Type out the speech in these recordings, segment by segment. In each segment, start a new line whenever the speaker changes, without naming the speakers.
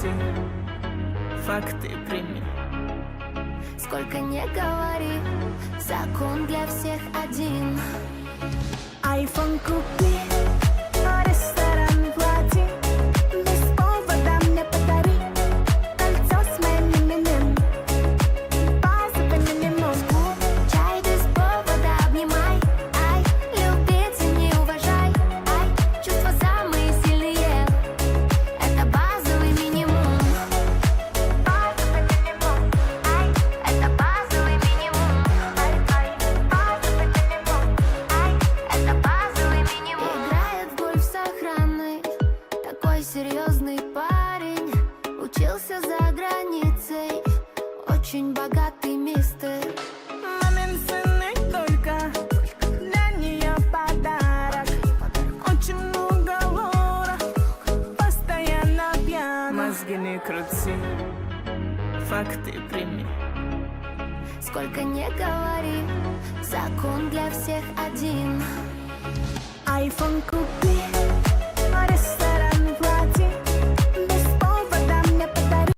крути, факты прими.
Сколько не говори, закон для всех один.
Айфон купи, ресторан плати, без повода мне подари кольцо с моим именем, базовый минимум.
Чай без повода обнимай, ай, любить и не уважай, ай, чувства самые сильные, это базовый минимум.
Базовый минимум,
Ай, это базовый минимум.
Ай, ай, базовый минимум.
Ай, это базовый минимум. Играет в гольф с охраной, такой серьезный парень. Учился за границей, очень богатый мистер.
Мамин сыны только для нее подарок. Очень много лора, постоянно пьяна. Мозги не крути, факты прими.
Сколько не говори, закон для всех один.
Айфон купи, ресторан плати, без повода мне подари.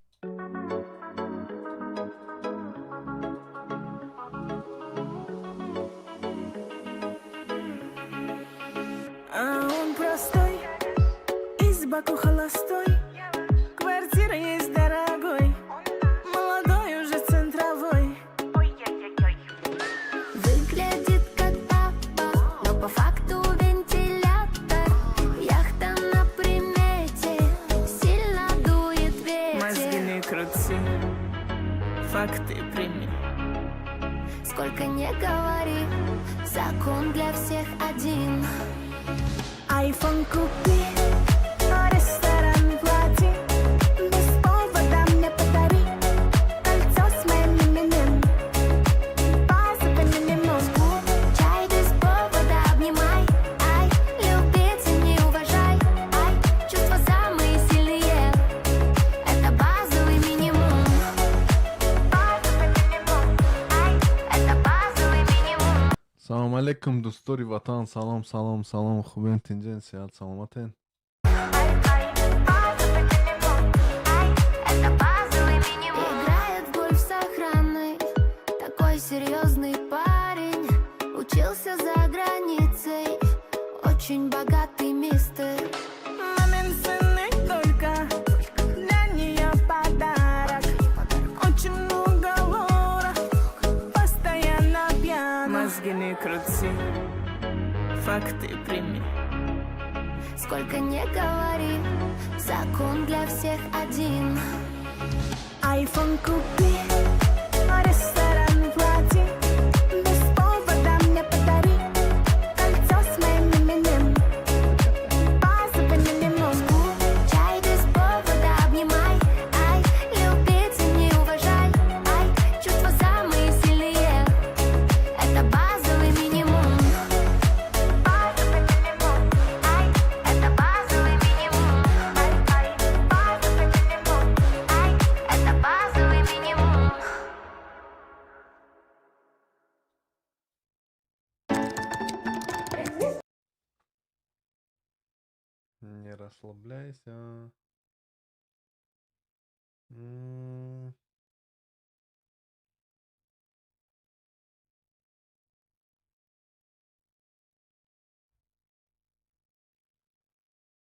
А он простой, из Баку холостой. Квартира есть дорогой, молодой уже центровой.
Выглядит как папа, но по факту вентилятор. Яхта на примете, сильно дует
Мозги
ветер.
не крути, факты прими.
Сколько не говори, закон для всех один.
Айфон купи, ресторан плати, без повода мне подари кольцо с моим именем, базовый минимум.
Чай без повода обнимай, ай, любить и не уважай, ай, чувства самые сильные, это базовый минимум.
Базовый минимум,
Ай, это базовый минимум.
Салом алейкум, дӯстони ватан, салом, салом, салом, хубен, тинҷен, сеҳат, саломатен.
Ай, ай, базовый минимум.
Ай, это базовый минимум. Играет в гольф с охраной, такой серьезный парень. Учился за границей, очень богатый мистер.
Мамин сыны только для нее подарок. Очень много лора, постоянно пьяна. Мозги не крути, факты прими.
Сколько не говори, закон для всех один.
Айфон купи, ресторан плати, без повода мне подари кольцо с моим именем, базовый минимум.
Чай без повода обнимай, ай, любить и не уважай, ай, чувства самые сильные, это базовый минимум.
Базовый минимум,
Ай, это базовый минимум.
Ай, ай, базовый минимум.
Ай, это базовый минимум.
Не расслабляйся. М.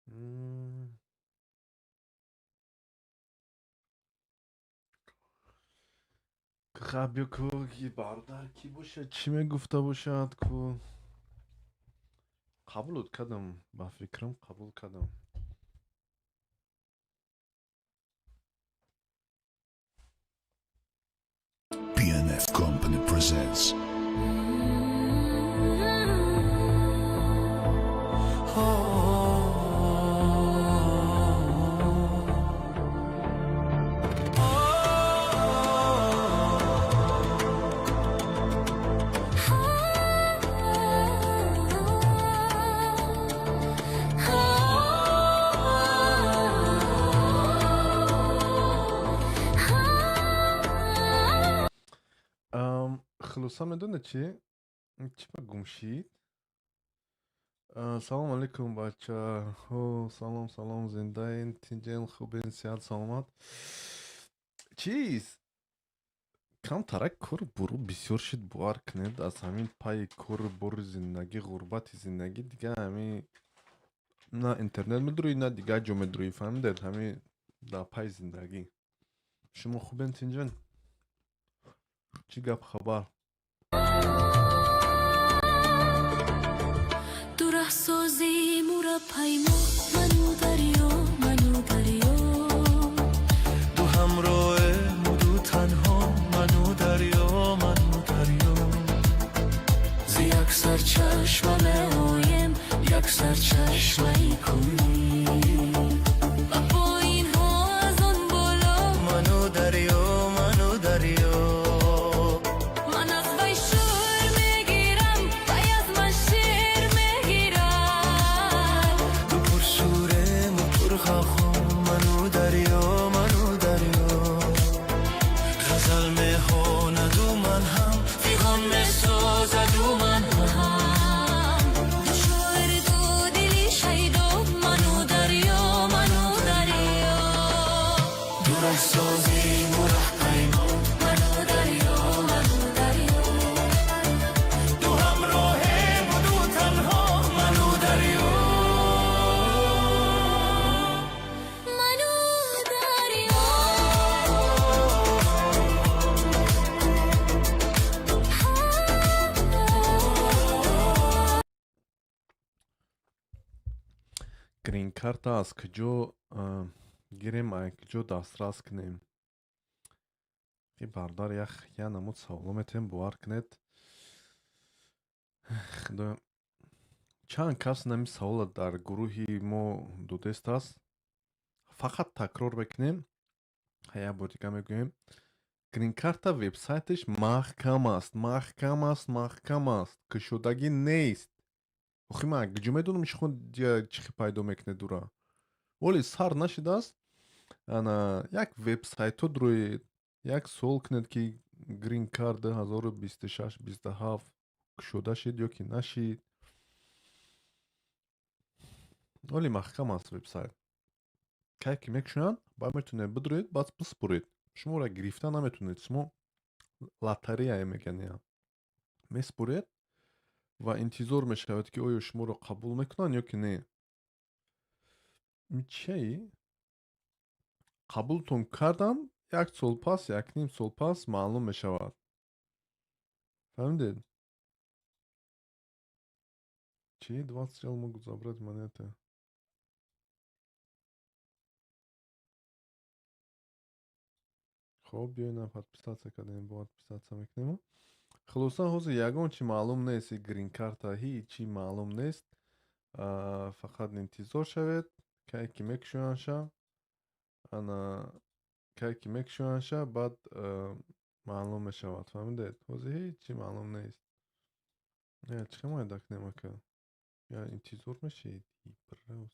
М. Хаб ку ки бародар кӣ бошад, чӣ мегуфта бошад ку? Қабулот кардам, ба фикрам, қабул кардам.
PNF Company presents.
Хулоса, медонед чӣ? Чӣ ба гум шид? Салому алейкум, бачаҳо, салом, салом, зиндаен, тинҷен, хубен, сиҳат, саломат. Чиз, камтарак кору бору бисёр шид, бовар кунед, аз ҳамин пайи кору бори зиндагӣ, ғурбати зиндагӣ, дига ҳамин на интернет медурӯӣ, на дигар ҷо медурӯӣ, фаҳмидед? Ҳамин дар пайи зиндагӣ. Шумо хубен, тинҷен? Чӣ гап, хабар?
Ду раҳсозиму раҳпаймо, ману дарё, ману дарё.
Ду ҳамроҳему ду танҳо, ману дарё, ману дарё.
Зи як сарчашма меоем, як сарчашмаи кунӣ ва поинҳо аз он боло.
Ману дарё, ману дарё.
Ман аз вай шӯр мегирам, вай аз ман шер мегирад.
Ду пуршӯрему пурғавғо, ману дарё, ману дарё. Ғазал мехонаду ман ҳам, фиғон месозаду ман ҳам.
Ду шоир, ду дили шайдо, ману дарё, ману дарё.
Ду раҳсозиму раҳпаймо,
ману дарё, ману дарё.
Ду ҳамроҳему ду танҳо, ману дарё.
Ману дарё.
Грин-карта аз куҷо гирем, аз куҷо дастрас кунем? И бародар, як намуд саволо метавем, бовар кунед. Худоё, чанд кас нами савола дар гурӯҳи мо додест аст. Фақат такрор мекунем, як бор дига мегӯем: грин-карта вебсайташ маҳкам аст, маҳкам аст, маҳкам аст, кушодагӣ нест. Охи ман куҷо медонам, шумо чӣ хел пайдо мекунед ура? Оли сар нашидааст. Ана як вебсайтҳо дуроед, як суол кунед, ки грин карт 2026 27 кушода шид ё ки нашид. Оли маҳкам аст вебсайт. Кай ки мекушоянд, баъд метавонед бидуроед, баъд биспуред. Шуморо гирифта наметавонед, шумо лотерея мегӯянд. Меспуред ва интизор мешавед, ки оё шуморо қабул мекунанд ё ки не. Чияи? Қабултон карданд, як сол пас, якним сол пас маълум мешавад. Фаҳмидед? Чӣ? 20 рел могут забрать монеты. Хоб, биёед, подписаться кардем, бо подписаться мекунем. Хулоса, ҳозир ягон чи маълум нест, грин-карта ҳеҷ чи маълум нест. Фақат интизор шавед, кай ки мекушояндша, ана кай ки мекушояндша, баъд маълум мешавад, фаҳмидед? Ҳозир ҳеҷ чи маълум нест. Чӣ хел майда кунем, ака? Я интизор мешавед? Браво.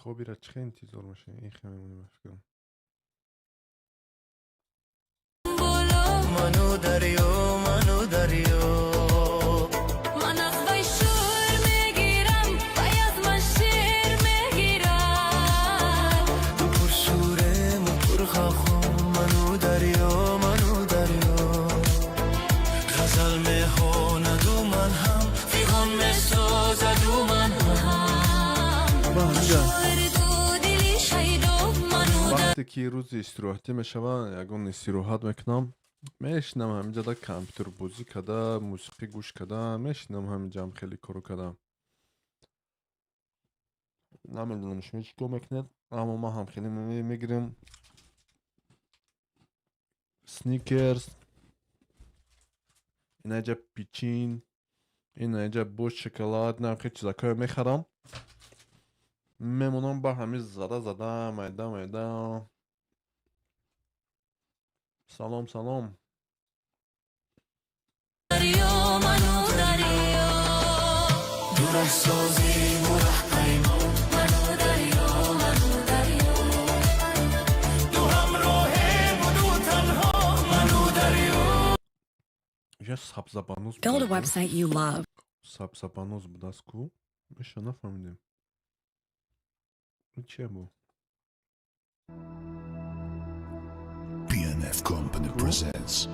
Хоб, ира чӣ хел интизор мешавем? Ин хел мемонем, фикрам.
Боло.
Ману дарё, ману дарё.
Ман аз вай шӯр мегирам, вай аз ман шер мегирад.
Ду пуршӯрему пурғавғо, ману дарё, ману дарё. Ғазал мехонаду ман ҳам, фиғон месозаду ман ҳам.
Ба ҳаминҷа
Шоир, ду дили шайдо, ману
вақте ки рӯзи истироҳатӣ мешавад, ягон истироҳат мекунам, мешинам ҳаминҷа да компютербозӣ када, мусиқӣ гӯш када, мешинам ҳаминҷаам, хеле коро када. Намедонам, шумо чӣ кор мекунед, аммо ман ҳам хеле мегирем сникерс, инаҷа пичин, инаҷа бош шоколад, на хел чизакое мехарам, мемонам, ба ҳамин зада зада, майда майда. Салом, салом.
Дарё, ману дарё.
Ду раҳсозиму раҳпаймо,
ману дарё, ману дарё.
Ду ҳамроҳ.
Иша сабзабаноз.
Build a website you love.
Сабзабаноз будааст ку? Меша, нафаҳмидем. Чия бу?
PNF Company
Cool.
presents.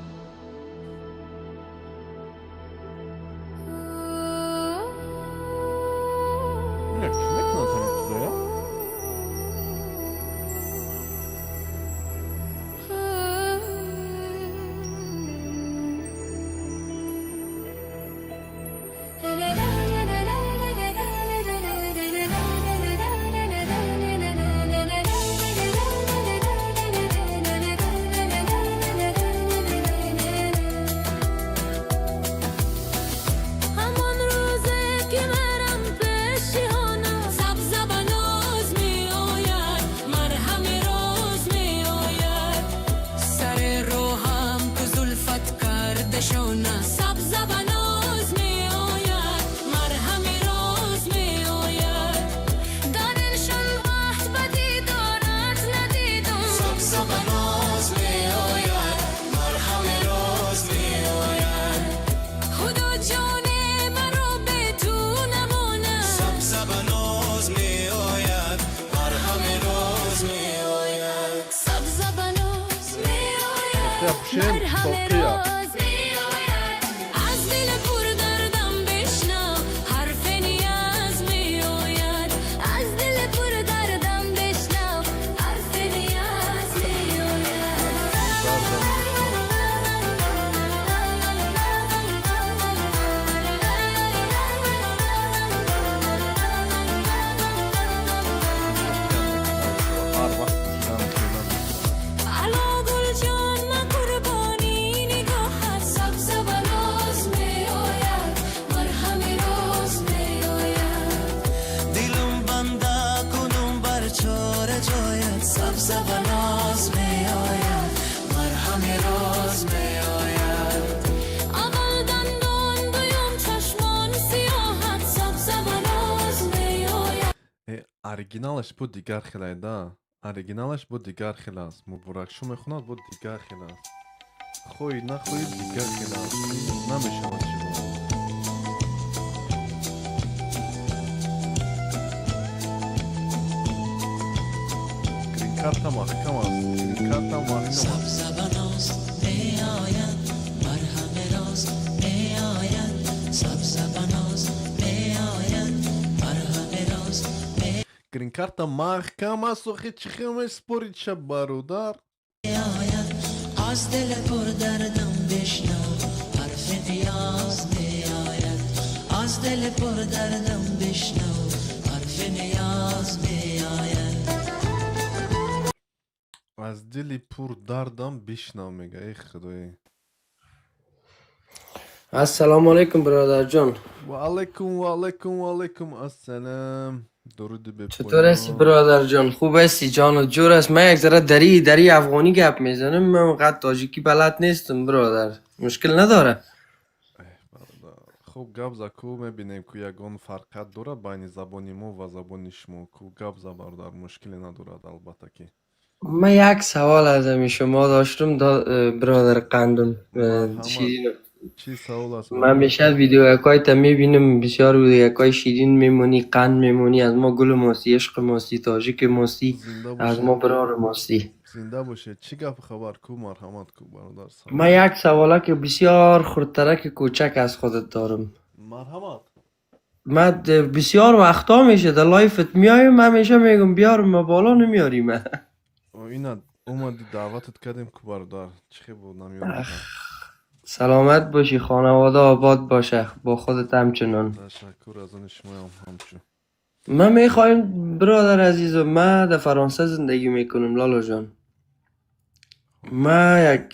Ина кӣ мекунад ҳамин чизоя?
Ҳамон рӯзе ки мерам пеши ҳона, сабзабаноз меояд, марҳами роз меояд. Сари роҳам ку зулфат карда шона, сабзабаноз меояд, марҳами роз меояд. Дар дилшон вақт ба дидорат надидум.
Сабзабаноз меояд, марҳами роз меояд.
Худо ҷоне маро бе ту намонад.
Сабзабаноз меояд, марҳами роз меояд.
Сабзабаноз меояд.
Пушем.
Марҳами
Соқия.
Роз меояд. Аз дили пурдардам бишнав, ҳарфи ниёз меояд. Аз дили пурдардам бишнав, ҳарфи ниёз меояд.
Дардам бишнав. Ҳар вақт пӯшидан хела мешавад.
Ало гулҷон, ман қурбони нигоҳат. Сабзабаноз меояд, марҳами роз меояд.
Дилум банда кунум бар чора ҷоят. Сабзабаноз меояд, марҳами роз меояд.
Аввал дандон, дуюм чашмон сиёҳат. Сабзабаноз меояд.
Оригиналаш бо дигар хелай да, оригиналаш бо дигар хел аст. Муборакшо мехонад, бо дигар хел аст. Хоҳӣ нахоҳӣ, дигар хел аст. Намешавад чиро. Гринкарта маҳкам аст, гринкарта маҳкам аст.
Сабзабаноз меояд, марҳами роз меояд. Сабзабаноз меояд, марҳами роз.
Гринкарта маҳкам аст. Охи чӣ хел меспорид ша, бародар?
Меояд. Аз дили пурдардам бишнав, ҳарфи ниёз меояд. Аз дили пурдардам бишнав, ҳарфи ниёз меояд.
Аз дили пур дардам бишнав, мега. Эй худое!
Ассалому алайкум, бародарҷон.
Ва алайкум, ва алайкум, ва алайкум ассалам, дуруди.
Чатур ҳасти,
бепоён.
Бародарҷон? Хуб ҳасти? Ҷону ҷур аст? Ман як зара дари афғонӣ гап мезанам. Ман онқадр тоҷикӣ балад нестам, бародар. Мушкил надора?
Бародар, хуб гап за ку, мебинем ку ягон фарқият дорад байни забони мо ва забони шумо ку. Гап за, бародар, мушкиле надорад, албатта ки.
Ман як савол аз ами шумо доштам, бародар қандум
Марҳамат.
ширин.
Чӣ савол аст,
Ман
бародар?
бешад видеоякои мебинам, бисёр видеоякои ширин мемонӣ, қанд мемонӣ, аз мо гули мосӣ, ишқи мосӣ, тоҷики мосӣ,
Зинда
аз
бошед.
мо барори мосӣ.
Зинда бошед. Чӣ гапу хабар ку? Марҳамат ку, бародар.
Ман як саволаки бисёр хурдтараки кӯчак аз худат дорам.
Марҳамат.
Ман бисёр вақтҳо меша дар лайфат меоям, ман ҳамеша мегӯм биёрам, ма боло намеёрӣ ма.
Ина омади, даъватат кардем ку, бародар, чӣ хел буд намеёрам?
Саломат бошӣ, хонавода обод боша, бо худат ҳамчунон.
Ташаккур, аз они шумоям ҳамчун.
Ман мехоҳем, бародар азизам, ман дар Фаронса зиндагӣ мекунам, лолоҷон. Ман як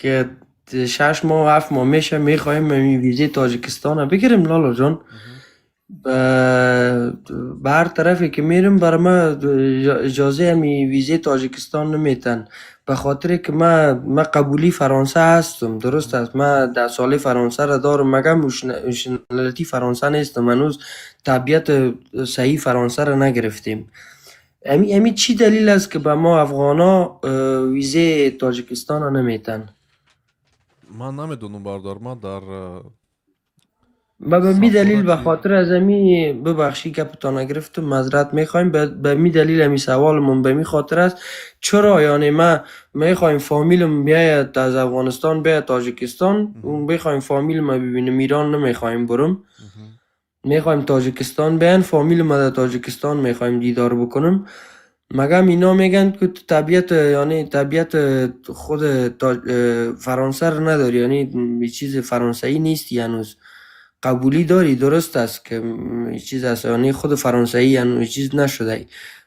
6 моҳ, 7 моҳ меша, мехоҳем ҳамин визаи Тоҷикистона бигирем, лолоҷон. Ба ҳар тарафе ки мерем, барои ман иҷозаи ҳамин визаи Тоҷикистон наметан, ба хотире ки ман қабули Фаронса ҳастам, дуруст аст, ман 10 солаи Фаронсаро дорам, магам nationalité Фаронса нестам, ҳанӯз табиати саҳии Фаронсаро нагирифтем. Ами чӣ далил аст, ки ба мо афғонҳо визаи Тоҷикистонро наметан?
Ман намедонам, бародар, ман дар
و به می دلیل به
сафорати
خاطر از امی، ببخشی گپتان گرفتم، معذرت میخوایم. به می دلیل امی سوالمون به می خاطر است. چرا؟ یعنی ما میخوایم فامیلم بیاید، از افغانستان بیاید تاجیکستان. اون بخوایم فامیل ما ببینیم، ایران نمیخوایم برم. میخوایم تاجیکستان بیان، فامیل ما در تاجیکستان میخوایم دیدار بکنم. مگم اینا میگن که تو طبیعت، یعنی طبیعت خود فرانسه رو نداری، یعنی چیز فرانسوی نیستی هنوز. قبولی داری، درست است که چیز است، یعنی خود فرانسوی یعنی چیز نشده ای.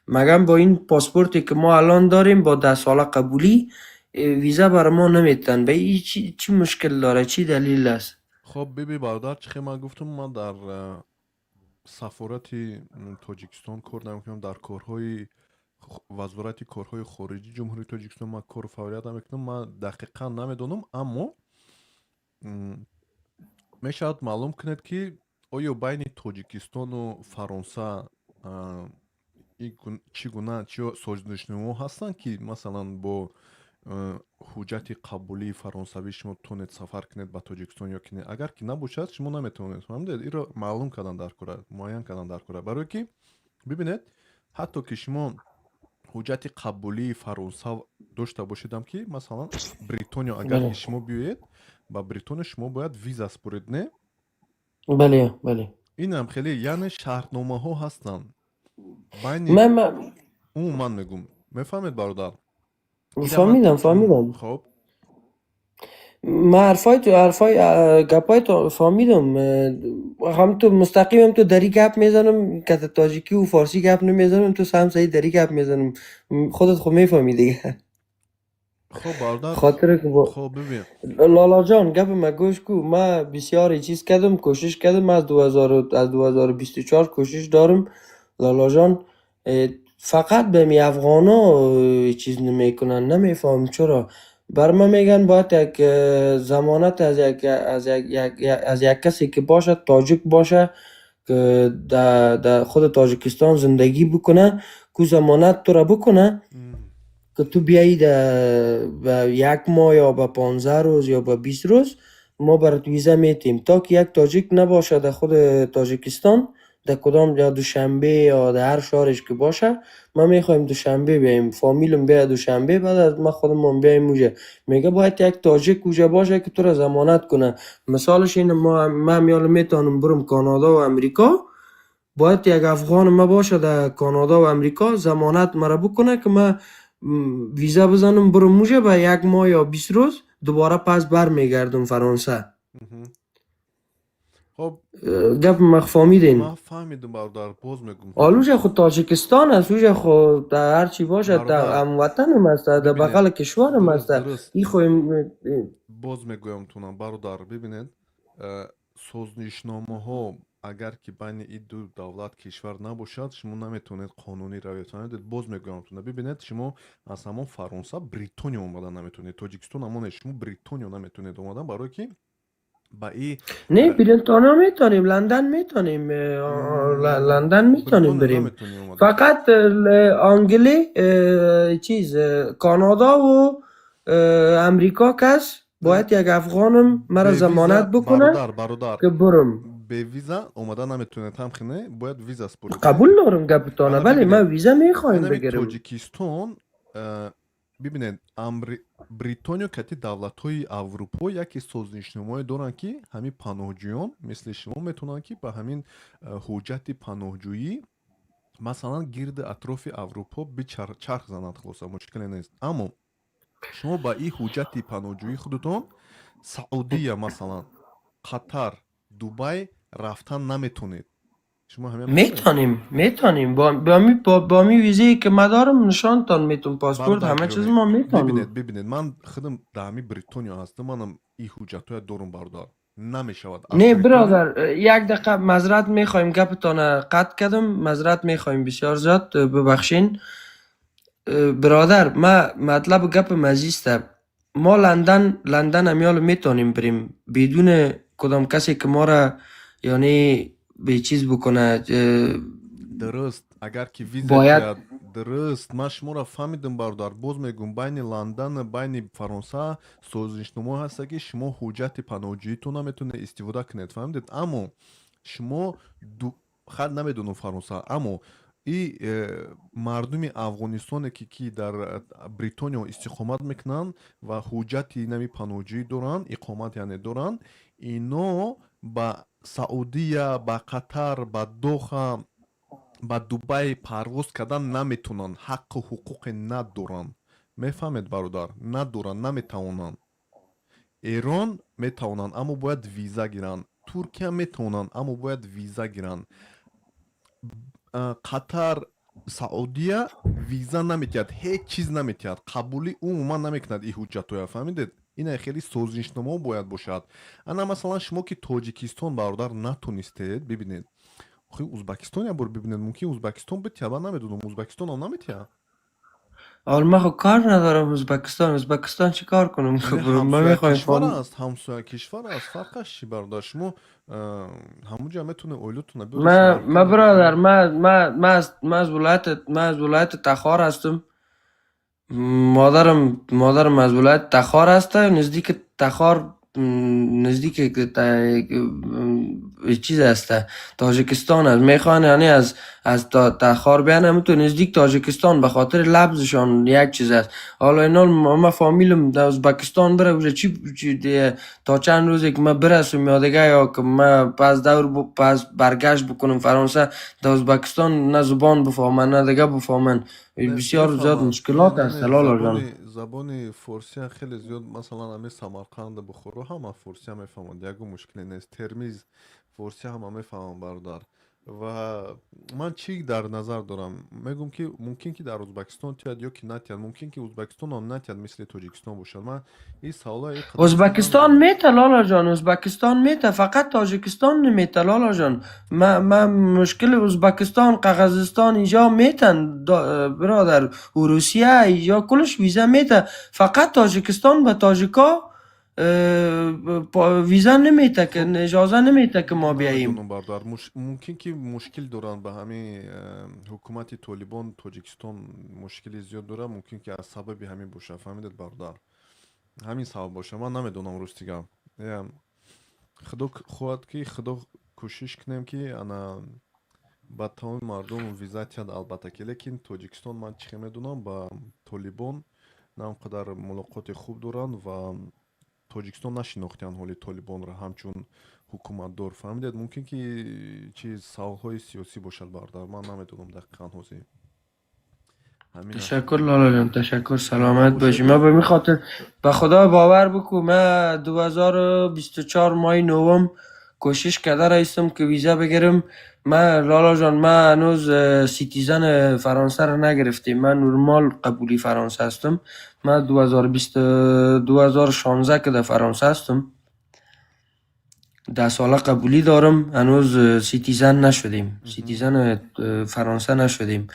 مگم با این پاسپورتی که ما الان داریم، با 10 ساله قبولی، ویزا بر ما نمیتن. به این چی مشکل داره؟ چی دلیل است؟
Хоб, биби бародар, чӣ хел ман гуфтам, ман дар сафорати Тоҷикистон кор намекунам, дар корҳои Вазорати корҳои хориҷии Ҷумҳурии Тоҷикистон ман кору фаъолият намекунам. Ман дақиқан намедонам, аммо мешавад маълум кунед, ки оё байни Тоҷикистону Фаронса чӣ гуна чӣ созишномаҳо ҳастанд, ки масалан бо ҳуҷҷати қабулии фаронсавӣ шумо тонед сафар кунед ба Тоҷикистон ё ки не. Агар ки набошад, шумо наметавонед, фаҳмидед? Иро маълум кардан дар кора, муайян кардан дар кора, барое ки бибинед, ҳатто ки шумо ҳуҷҷати қабулии Фаронса дошта бошедам, ки масалан Бритониё агар ки шумо биёед ба Бритониё, шумо бояд виза според, не?
Бале.
Инам хеле, яъне шартномаҳо ҳастанд байни
من
умуман мегум, мефаҳмед, бародар? Ира ман
فهمیدم.
Хоб.
من حرفای تو، حرفای گپای تو فهمیدم. هم تو مستقیم هم تو دری گپ میزنم که تاجیکی و فارسی گپ نمیزنم، تو سم صحیح دری گپ میزنم، خودت خود میفهمی دیگه.
Хоб, бародар.
خاطر که با
Хоб, бибин.
لالا جان، گپ ما گوش کو. ما بسیار چیز کردم، کوشش کردم، از 2000 از 2024 کوشش دارم لالا جان. فقط به می افغانا چیز نمیکنن. نمیفهم چرا. بر ما میگن باید یک ضمانت از یک کسی که باشد، تاجیک باشه که در خود تاجیکستان زندگی بکنه، کو ضمانت تو را بکنه که تو بیایی در به یک ماه یا به 15 روز یا به 20 روز ما برات ویزا میتیم. تا که یک تاجیک نباشه در خود تاجیکستان، در کدام یا دوشنبه یا در هر شهرش که باشه. ما میخوایم دوشنبه بیایم، فامیلم بیاید دوشنبه، بعد از ما خودمون بیایم اوجه. میگه باید یک تاجیک اوجه باشه که تو را ضمانت کنه. مثالش اینه، ما من یالا میتونم برم کانادا و امریکا، باید یک افغان ما باشه در کانادا و امریکا، ضمانت مرا بکنه که ما ویزا بزنم برم موجه، به یک ماه یا 20 روز دوباره پس برمیگردم فرانسه.
Хоб.
گپ ما فهمیدین؟
Ман фаҳмидам, бародар, боз мегум.
آلوژ خود تاجیکستان است، اوجه خود در هر چی باشه در
бародар
هموطنم است، در
бибинед
بغل کشورم
дуруст
است.
Дуруст.
این خو
Боз мегӯям тунам, бародар, бибинед, созишномаҳо агар ки байни ин ду давлат, кишвар набошад, шумо наметавонед қонунӣ равед, фаҳмидед? Боз мегӯям туна, бибинед, шумо аз ҳамон Фаронса Бритониё омадан наметавонед, Тоҷикистон ҳамоне, шумо Бритониё наметавонед омадан, барое ки ба и
نه، بریتانیا میتونیم، لندن میتونیم، لندن میتونیم
Бритониё
بریم.
наметавонӣ омадан.
فقط آنگلی چیز کانادا و امریکا کس باید یک افغانم مرا
бевиза
ضمانت بکنه
бародар, бародар,
که برم.
бевиза омада наметавонед, ҳамхине бояд виза според.
قبول دارم گپتانه.
ана
بله، من
бибинед
ویزا میخوایم
анами
بگیرم.
Тоҷикистон, бибинед, Бритониё кати давлатҳои Аврупо яке созишномае доранд, ки ҳамин паноҳҷӯён мисли шумо метавонанд, ки ба ҳамин ҳуҷҷати паноҳҷӯӣ масалан гирди атрофи Аврупо чарх зананд, хулоса, мушкиле нест. Аммо шумо ба ин ҳуҷҷати паноҳҷӯии худатон Саудия, масалан Қатар, Дубай рафтан наметонед. Шумо ҳамин
میتونیم، میتونیم. با می ویزه که ما دارم، نشانتان میتونم، پاسپورت
бародар
همه چیز
гиромӣ
ما میتونیم.
бибинед, бибинед, ман худам дар ҳамин Бритониё ҳастам, манам ин ҳуҷҷатҳоя дорум, бародар, намешавад аз
نه
Бритониё.
برادر، یک دقیقه معذرت میخوایم، گپتان قطع کردم، معذرت میخوایم بسیار زیاد، ببخشین. برادر، ما مطلب گپ مزیسته. ما لندن امیال میتونیم بریم بدون کدام کسی که ما را یعنی به چیز بکنه.
Дуруст, агар ки виза
باید
диҳад. Дуруст, ман шуморо фаҳмидам, бародар. Боз мегӯм, байни Лондану байни Фаронса созишнома ҳаста, ки шумо ҳуҷҷати паноҳҷӯитонро метавонед истифода кунед, фаҳмидед? Аммо шумо хат намедонам Фаронса, аммо и мардуми Афғонистоне, ки дар Бритониё истиқомат мекунанд ва ҳуҷҷати нами паноҳҷӯӣ доранд, иқомат яъне доранд, ино ба Саудия, ба Қатар, ба Доха, ба Дубай парвоз кардан наметавонанд, ҳаққу ҳуқуқе надоранд. Мефаҳмед, бародар? Надоранд, наметавонанд. Эрон метавонанд, аммо бояд виза гиранд. Туркия метавонанд, аммо бояд виза гиранд. Қатар, Саудия виза наметиҳад, ҳеҷ чиз наметиҳад, қабулӣ умуман намекунад ин ҳуҷҷатҳоя, фаҳмидед? Ина хеле созишномао бояд бошад. Ана, масалан, шумо ки Тоҷикистон, бародар, натонистед, бибинед, охи, Узбакистон як бор бибинед, мумкин Узбакистон битиҳад, ман намедонам, Узбакистонам наметиҳад.
حالا من خب کار ندارم ازبکستان. ازبکستان چی کار کنم؟ خب
не,
من
ҳамсоя
میخوایم
кишвар аст, ҳамсоя кишвар аст. Фарқаш чӣ, бародар? Шумо ҳамунҷа метавонед оилатона биёред.
من
Самарқанд.
برادر، من از ولایت تخار هستم. مادرم از ولایت تخار است. نزدیک تخار، نزدیک چیز است، تاجیکستان است. میخوان یعنی از تخار بیان هم تو نزدیک تاجیکستان، به خاطر لبزشان یک چیز است. حالا اینا ما فامیلم در ازبکستان بره اوجا چی تا چند روزی که من برسم یا دیگه یا که من پس دور پس برگشت بکنم فرانسه، در ازبکستان نه زبان بفهمن نه دیگه بفهمن.
Не,
بسیار زیاد
мефаҳмам.
مشکلات
Не,
است
не,
لالا جان.
Забони форсия хеле зиёд, масалан, ами Самарқанд, Бухоро ҳама форсия мефаҳманд, ягон мушкиле нест. Термиз форсия ҳама мефаҳманд, бародар. Ва ман чӣ дар назар дорам? Мегӯм, ки мумкин ки дар Узбекистон тиҳад ё ки натиҳад, мумкин ки Узбекистонам натиҳад, мисли Тоҷикистон бошад. Ман ин савола ин қадар
ازبکستان
намедонам.
میته لالا جان، ازبکستان میته، فقط تاجیکستان نمیته لالا جان. ما مشکل ازبکستان، قرقیزستان اینجا میتن برادر، و روسیه اینجا کلش ویزا میته. فقط تاجیکستان به تاجیکا ویزا نمیته که
خب
اجازه نمیته که ما بیاییم.
Намедонам, бародар. Мумкин ки мушкил доранд ба ҳамин ҳукумати Толибон. Тоҷикистон мушкили зиёд дорад, мумкин ки аз сабаби ҳамин бошад, фаҳмидед, бародар? Ҳамин сабаб бошад, ман намедонам, рости гап. Худо хоҳад ки, худо кӯшиш кунем, ки ана ба тамоми мардум виза тиҳад, албатта ки. Лекин Тоҷикистон, ман чӣ медонам, ба Толибон на он қадар мулоқоти хуб доранд ва Тоҷикистон нашинохтиянд ҳоли Толибонро ҳамчун ҳукуматдор, фаҳмидед? Мумкин ки чиз саволҳои сиёсӣ бошад, бародар, ман намедонам дақиқан ҳозир. Ҳамин аст.
تشکر لالا جان، تشکر، سلامت باشی.
باشد.
من به می خاطر، به خدا باور بکو، من 2024 ماه نوم کوشش کرده رئیسم که ویزا بگیرم. من لالا جان، من هنوز citizen فرانسه رو نگرفتیم. من نرمال قبولی فرانسه هستم. من 2020، 2016 که در فرانسه هستم، 10 ساله قبولی دارم، هنوز citizen نشدیم، citizen فرانسه نشدیم.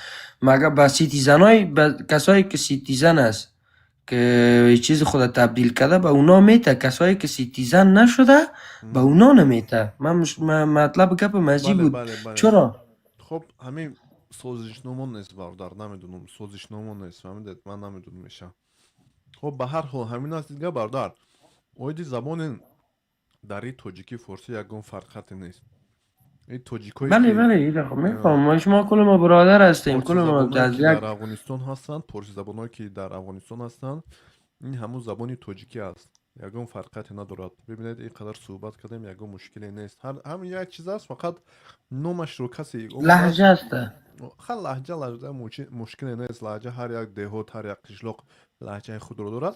مگر با citizen های، با کسایی که citizen است که چیز خود تبدیل کرده، به اونا میته. کسایی که citizen نشده، به اونا نمیته. من مطلب گپ مزی بود.
бале бале
چرا؟
Хоб, ҳамин созишнома нест, бародар, намедонам, созишнома нест, фаҳмидед? Ман намедонам меша. Хоб, ба ҳар ҳол ҳамин аст. Дига, бародар, оиди забони дари тоҷикӣ, форсӣ ягон фарқате нест. Ин тоҷикое
بله.
ки
بله، ایده خب میفهمم. ما شما کل ما برادر هستیم، کل ما
порсизабоное
از
ки
یک
дар Афғонистон ҳастанд, порсизабоное ки дар Афғонистон ҳастанд, ин ҳамун забони тоҷикӣ аст, ягон фарқате надорад. Бибинед, ин қадар суҳбат кардем, ягон мушкиле нест. Ҳамин як чиз аст, фақат номашро касе омадааст.
لهجه است.
Ха, лаҳҷа мушкиле нест. Лаҳҷа, ҳар як деҳот, ҳар як қишлоқ лаҳҷаи худро дорад,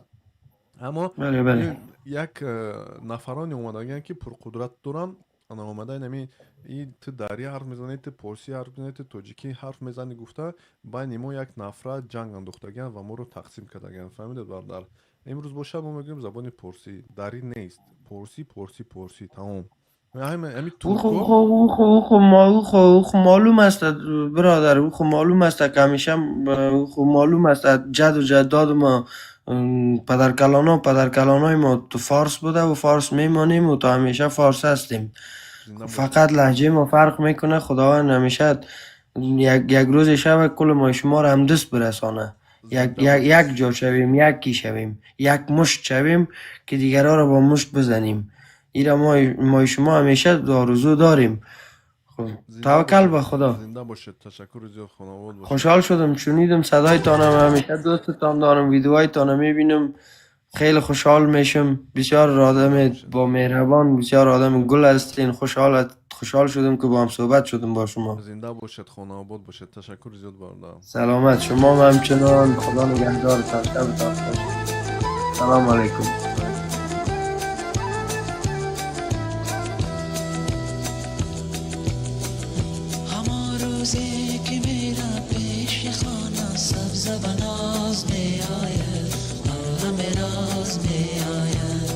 аммо
بله بله
ин як нафароне омадагианд, ки пурқудрат доранд. Ана омада инами и ту дарӣ ҳарф мезанӣ, ту порсӣ ҳарф мезанӣ, ту тоҷикӣ ҳарф мезанӣ гуфта, байни мо як нафрат, ҷанг андохтагианд ва моро тақсим кардагианд, фаҳмидед, бародар? Имрӯз бошад, мо мегӯем, забони порсӣ, дарӣ нест, порсӣ, порсӣ, порсӣ, тамом. Ҳами
او خو
турко
خو او خو او خو ما او خو او خو معلوم است برادر، او خو معلوم است که همیشه او خو معلوم است. جد و جداد ما، پدرکلانا، پدرکلانای ما تو فارس بوده و فارس میمانیم و تا همیشه فارس هستیم.
زинда бошед.
فقط لهجه ما فرق میکنه. خداوند همیشه Як рӯзе шава кул мо шуморо ҳам дӯст бирасона. Як
Зинда
як
бошед.
Як ҷо шавем, якӣ шавем, як мушт шавем, ки дигарҳоро бо мушт бизанем. Ира мои шумо ҳамеша орзу дорем. Хуб,
Зинда
таваккал
бошед.
ба Худо.
Зинда бошед, ташаккури зиёд, хонавод бошед.
Хушҳол шудам, шунидам садоятонам, ҳамеша дӯстатон дорам, видеоҳоятонро мебинам, хеле хушҳол мешам. Бисёр одами
Бошед.
бо меҳрабон, бисёр одами гул ҳастин. Хушҳол шудам, ки бо ҳам суҳбат шудам бо шумо.
Зинда бошед, хонаобод бошед, ташаккури зиёд, бародарам.
Саломат, шумо ҳам ҳамчунон. Худо нигаҳдоратон, шабатон хуш. Салом алайкум.
همان روزی که میرم پیش خانه سبز و ناز می آید مرهم راز می آید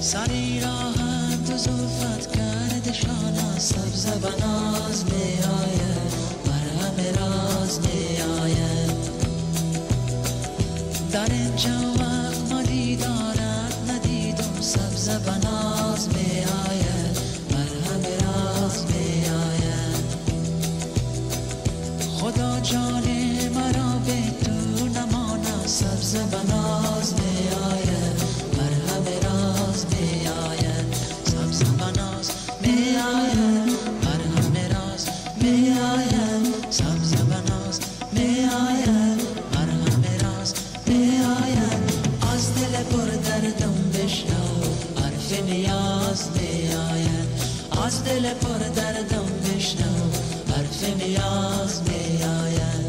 سری راحت و زلفت کرد شانه سبز و ناز می آید مرهم راز می آید در اینجا وقت ما دیدارت ندیدم سبز و ناز می آید مرهم راز می آید خدا جان مرا به تو نمانه سبز و ناز می آید مرهم راز می آید سبز و ناز می آید مرهم راز می آید سبز و ناز می آید مرهم راز می آید از دل پر دردم بشنو حرف نیاز می آید از دل پر دردم بشنو حرف نیاز می آید.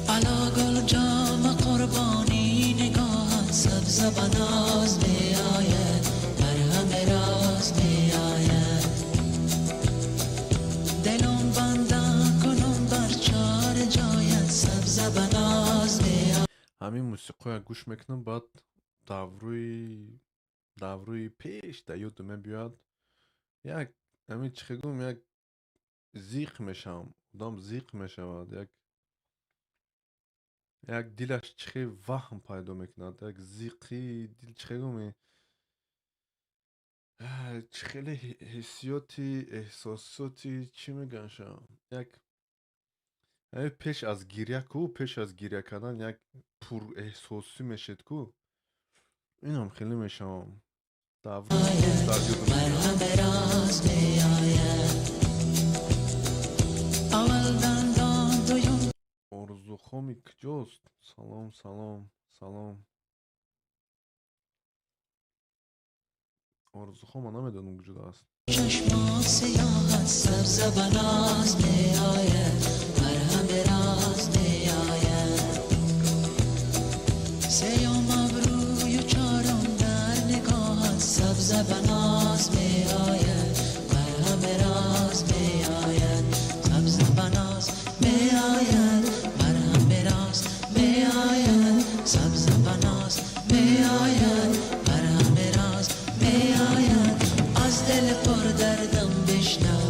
الا گل جام قربانی نگاهت سبز و ناز می آید مرهم راز می آید دلم بنده کنم بر چار جایت سبز و ناز می
Ҳамин мусиқоя гӯш мекунам, баъд давруи пеш да ёдам мебиёяд. Як ҳамин чӣ гум, як зиқ мешавам, одам зиқ мешавад, як дилаш чӣ ваҳм пайдо мекунад, як зиқи дил, чӣ гум, чӣ хеле ҳиссиёти, эҳсосоти, чӣ мегӯянд, як ҳамин пеш аз гиря ку, пеш аз гиря кардан як пурэҳсосӣ мешед ку, инам хеле мешавам, давруи пеш дар ёдам меояд.
مرهم راز می آید اول دندان دویم
Орзухоми куҷост? Салом, салом, салом. Орзухома намедонам куҷода аст.
چشمات سیاهت سبز و ناز می آید مرهم راز می آید سیوم ابروی و چهارم در نگاهت سبز و ناز می آید مرهم راز می آید سبز و ناز می آید مرهم راز می آید سبز و ناز می آید مرهم راز می آید از دل پر دردم بشنو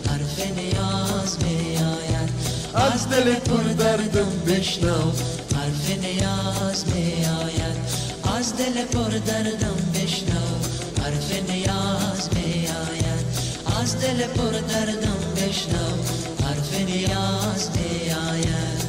حرف نیاز می آید از دل پر دردم بشنو حرف نیاز می آید از دل پر دردم بشنو حرف نیاز می آید از دل پر دردم بشنو حرف نیاز می آید.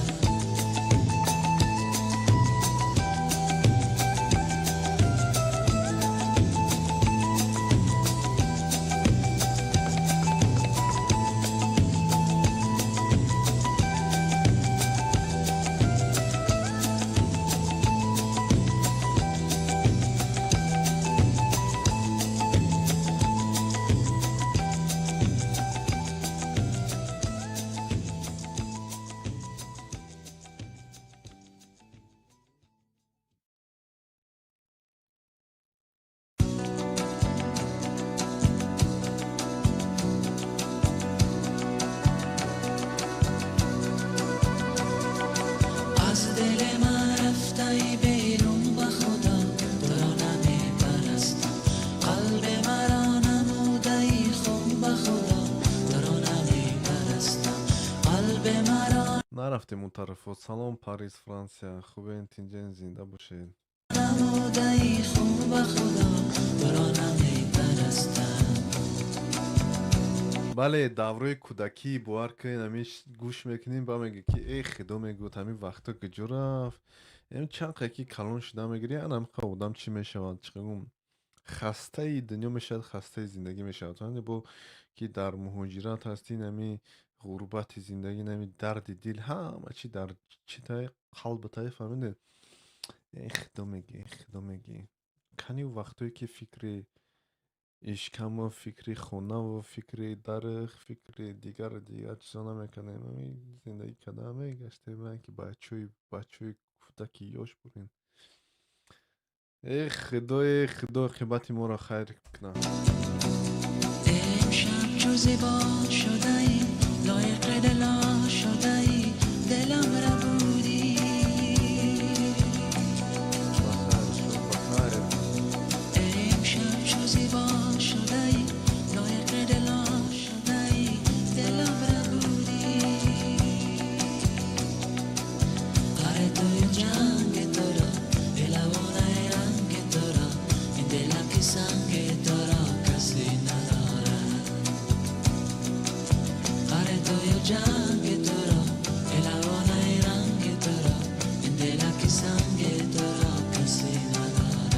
Нарафтем он тарафо. Салом, Париж, Франсия. Хубен, тинҷен, зинда бошед.
نموده‌ای خون به خدا تو را نمیپرستم.
Бале, даврои кӯдакӣ, бовар кунед, ҳамин гӯш мекунем, ба мегӯ ки э худо, мегӯд, ҳамин вақто куҷо рафт? Ям чанд қай ки калон шуда мегирӣ, ана ҳамин одам чӣ мешавад, чӣ гум, хастаи дунё мешавад, хастаи зиндагӣ мешавад. Ҳамин бо ки дар муҳоҷират ҳастӣ, ҳамин ғурбати зиндагӣ, ҳамин дарди дил, ҳама чи дар читай қалбатай, фаҳмидед? Э худо, мегӣ, э худо, мегӣ, кани вақтое ки фикри ишкаму фикри хонаву фикри дарх, фикри дигару дигар чизо намекардем, ҳамин зиндагӣ карда мегаштем, ки бачаҳои кӯдаки ёш бурем. Э худо, э худо, оқибати моро хайр кунад.
امشب چو زیبا شده ای، لایق دلا شده ای، دلم ربودی.
Бахайр, шуд, бахайр.
امشب چو زیبا شده ای، لایق دلا شده ای، دلم ربودی. هر توی جنگ تو را، دلوانه رنگ تو را، این دلم که سنگ تو را کسی ندارد. هر توی جنگ تو را، دلوانه رنگ تو را، این دلم که سنگ تو را کسی ندارد.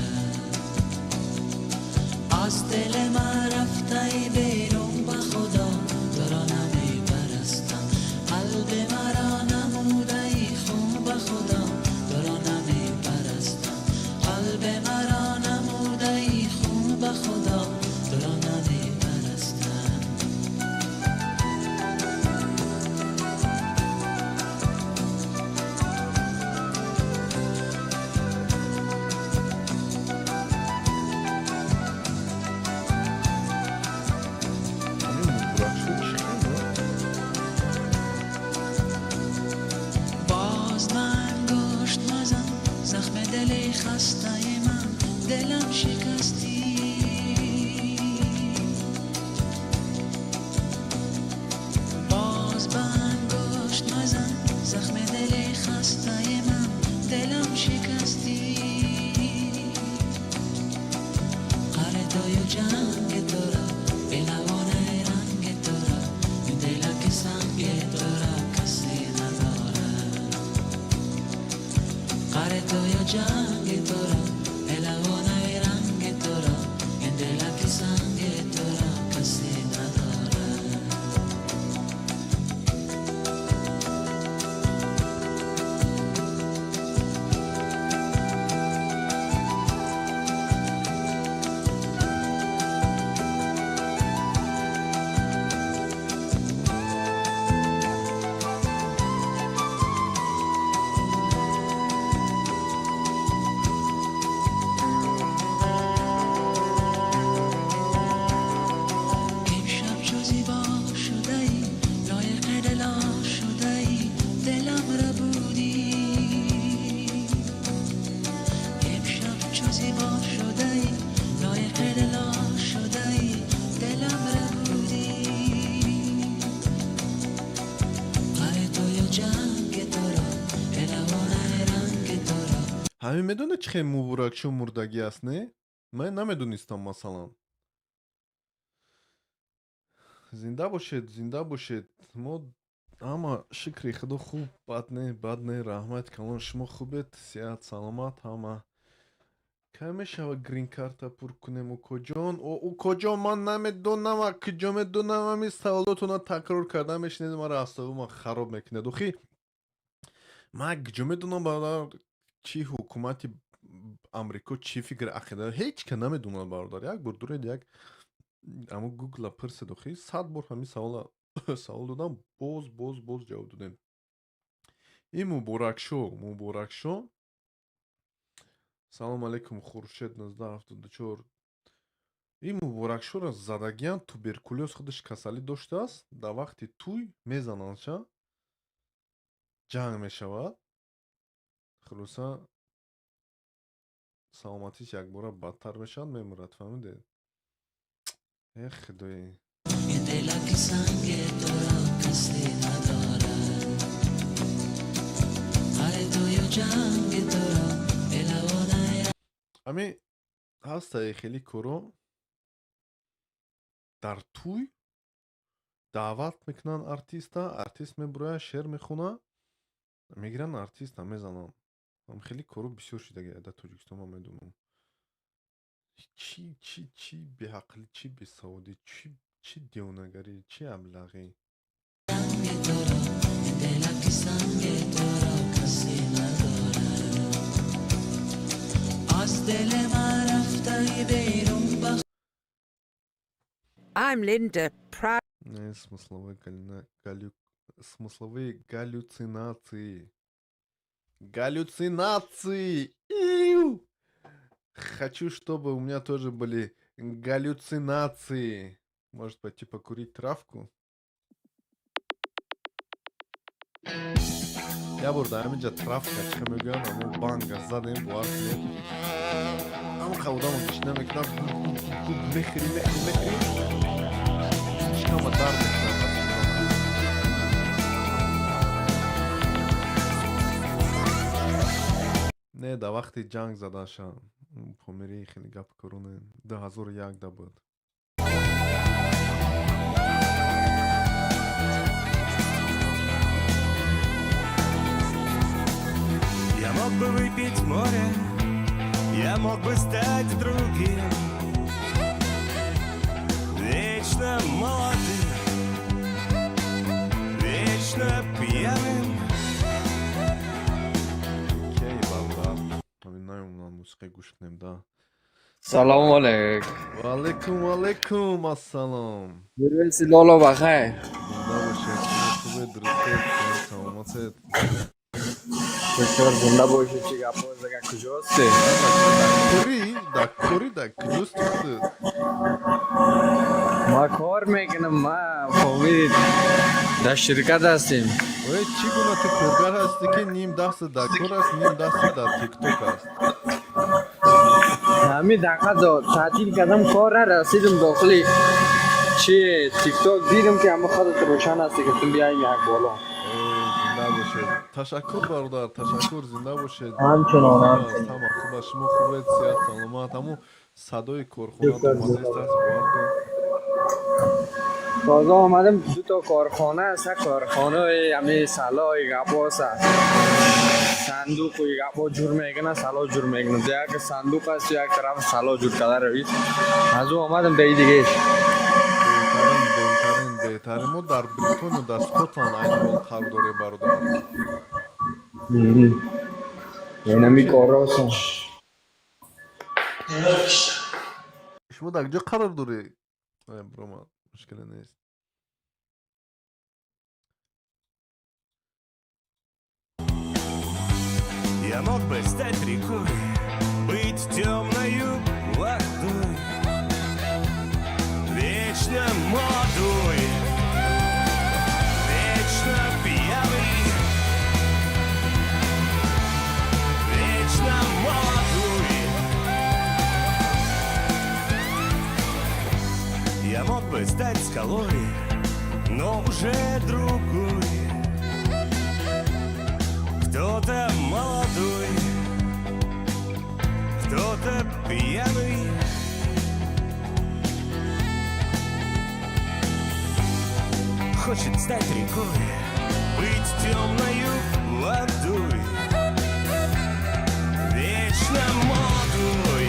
از دل من رفته ای بیرون، به خدا تو را نمی پرستم. قلب مرا نموده ای خون، به خدا تو را نمی پرستم. قلب مرا نموده ای خون، به خدا تو را نمی پرستم.
Ҳамин муборакшо чӣ хел?
باز به انگشت مزن زخم دل خسته من، دلم شکستی. باز به انگشت مزن زخم دل خسته من، دلم شکستی. قهر توی و جنگ تو را، بلوانه رنگ تو را، این دلم که سنگ تو را کسی ندارد. قهر توی و جنگ تو را، بلوانه رنگ تو را، این دلم که سنگ تو را کسی ندارد. امشب چو زیبا شده ای، لایق دلا شده ای، دلم ربودی. امشب چو زیبا شده ای، لایق دلا شده ای، دلم ربودی. قهر توی و جنگ تو را، الوانه رنگ تو را.
Ҳамин медонед, чӣ хел муборакшо мурдагӣ аст, не? Ман намедонистам, масалан. Зинда бошед, зинда бошед. Мо ҳама, шукри худо, хуб, бад не, бад не, раҳмат калон. Шумо хубед, сиҳат, саломат ҳама? Кай мешавад грин-карта пур кунем, укоҷон? О, укоҷон, ман намедонам, а куҷо медонам? Ҳамин саволотона такрор карда мешинед, маро асобима хароб мекунед. Охи ман куҷо медонам, бародар, чӣ ҳукумати Амрико чӣ фикр, ақида? Ҳеҷ ка намедонад, бародар. Як бор дуред, як амо Гугла пурсед. Охи 100 бор ҳамин савола савол додам, боз, боз, боз ҷавоб додем. Ин муборакшо, муборакшо. Салом алейкум, Хуршед 1974. Ин муборакшоро задагиян, туберкулёз, худаш касалӣ доштааст. Дар вақти тӯй мезанандша, ҷанг мешавад, хулоса, саломатиш якбора бадтар мешавад, мемурад, фаҳмидед? Э худои.
این دلم که سنگ تو را کسی ندارد. جنگ تو را الهونه.
Ами ҳастае хеле коро, дар тӯй даъват мекунанд артиста, артист мебурояд, шеър мехонад, мегиранд, артиста мезананд. Ам хеле коро бисёр шидаги дар Тоҷикистон, ман медонам. Чӣ, чӣ, чӣ беақлӣ, чӣ бесаводӣ, чӣ, чӣ девонагарӣ, чӣ аблағӣ!
رنگ تو را این دلک سنگ تو را کسی ندارد از دل من رفته بیرون به
I'm Linda, proud
Не, смысловые галлюцинации. Галлюцинации! Иу! Хочу, чтобы у меня тоже были галлюцинации. Может, пойти покурить травку? Я бор дар ҳаминҷа травка чӣ мегӯянд, амо банга задем, бовар кунед. Ҳама одамо гишна мекунам, мехӯри, мехӯри, мехӯри. Шикама дард мекунад. Не, дар вақти ҷанг задаша Помирӣ хеле гап короне 2001 да буд.
Я мог бы выпить море, я мог бы стать другим, вечно молодым, вечно пьяным.
Кей, бародар, ҳамин наёмунам мусиқӣ гӯш кунем да.
سلام علیک.
Ваалайкум, ваалайкум ассалом.
میرویسی لالا بخیر.
Зинда бошед, шумо хубед, дурустед, саломатед?
بسیار زنده باشید. چی گپا زگه کجاستی؟
Кори да кори да куҷости худат?
ما کار میکنم، ما فامیل در شرکت هستیم.
Ой, чӣ гуна ту коргар ҳастӣ, ки ним дастат дар кор аст, ним дастат дар Тикток аст?
همین دقیقه دا تعطیل کردم کار را، رسیدم داخلی چی تیک تاک، دیدم که همه خودت روشن هستی، گفتم بیایم یک بالا.
Зинда бошед, ташаккур, бародар, ташаккур, зинда бошед.
همچنان، همچنان.
Ҳама хуб аст, шумо хубед, сиҳат, саломат? Ҳамун садои корхона омадааст, бовар кун.
تازه آمدم. دو تا کارخانه است، یک کارخانه همی سلای گپاس است، صندوق و گپا جور میکنه، سلا جور میکنه. یک صندوق است، یک طرف سلا جور کرده روید. از او آمدم به این دیگه.
Беҳтарин, беҳтарин, беҳтарин. Мо дар Бритониё, дар Скотланд айни ҳол қарор дорем, бародар.
اینمی کاراست.
Шумо дар куҷо қарор доред? Бромад, мушкиле нест.
Я мог бы стать рекой, быть темною водой, вечно молодой, вечно пьяный, вечно молодой. Я мог бы стать скалой, но уже другой. Кто-то молодой, кто-то пьяный. Хочет стать рекой, быть темною водой, вечно молодой,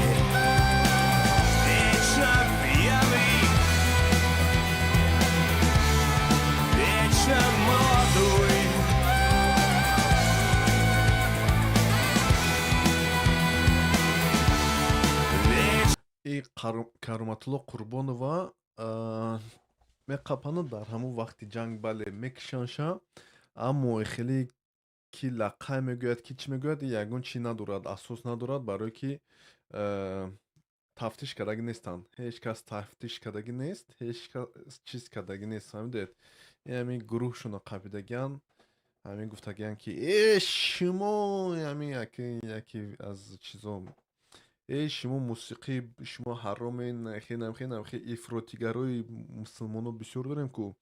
вечно пьяный, вечно молодой.
И Кароматулло Қурбонова меқапанад дар ҳамон вақти ҷанг, бале, мекишанша, аммо хеле ки лақай мегӯяд, ки чӣ мегӯяд, ягон чӣ надорад, асос надорад, барое ки тафтиш кардагӣ нестанд, ҳеҷ кас тафтиш кардагӣ нест, ҳеҷ кас чиз кардагӣ нест, фаҳмидед? Ҳамин гурӯҳшуно қапидагиан, ҳамин гуфтагиан, ки э, шумо ҳамин яке аз чизо, э, шумо мусиқӣ, шумо ҳаромен, хенам, хенам, ифротигарои мусулмоно бисёр дорем ку.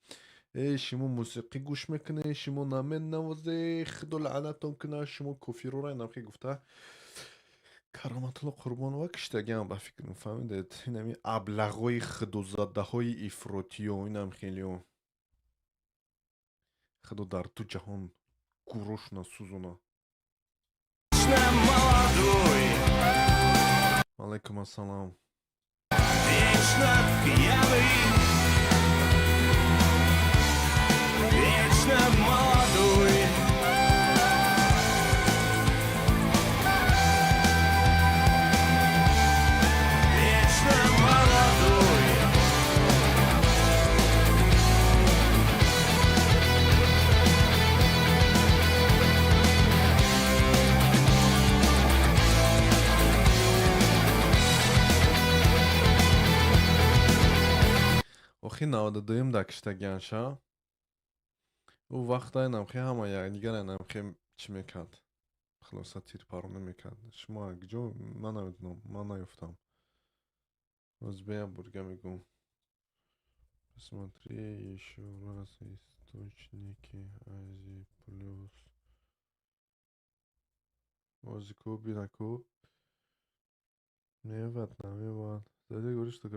Эй, шумо мусиқӣ гӯш мекунед, шумо наменавозе, худо лаънатон кунад, шумо кофирора. Инамхе гуфта Кароматулло Қурбонова киштагиам, ба фикрам, фаҳмидед? Инами аблағои худозадаҳои ифротиё, инам хелиё, худо дар ду ҷаҳон гурӯшона сӯзона.
Молодой.
Алайкум ассалом.
Вечно пьяный. Вечно молодой. Вечно молодой.
Охи, 92-юм да киштагианша. Ӯ вақта инамхе ҳама якдигар инамхе чӣ мекард, хулоса, тирпаронӣ мекард. Шумо куҷо? Ман намедонам, ман наёфтам. Озбея бурга мегӯм. Посмотри ещё раз источники Ази Плюс. Озику бинаку мевад, намевад. Зайди, говорит, что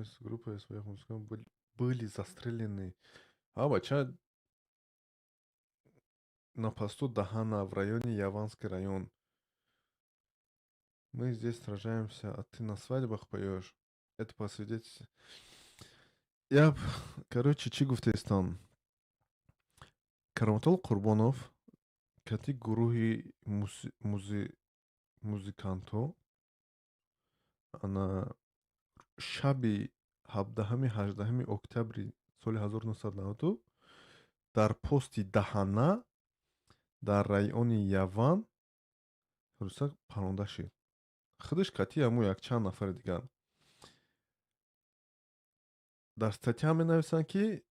с группой своих музыкантов были застрелены. А бача, на посту Дахана в районе Яванский район. Мы здесь сражаемся, а ты на свадьбах поешь. Это по свидетельству. Я, короче, чӣ гуфтаистам? Кароматулло Қурбонов кати гурӯҳи музикантҳо ана шаби 17-ҳами 18-ҳами октябри соли 1992 дар пости Даҳана дар райони Яван хулоса паронда шид. Худаш кати ҳаму якчанд нафари дигар. Дар статья менависанд, ки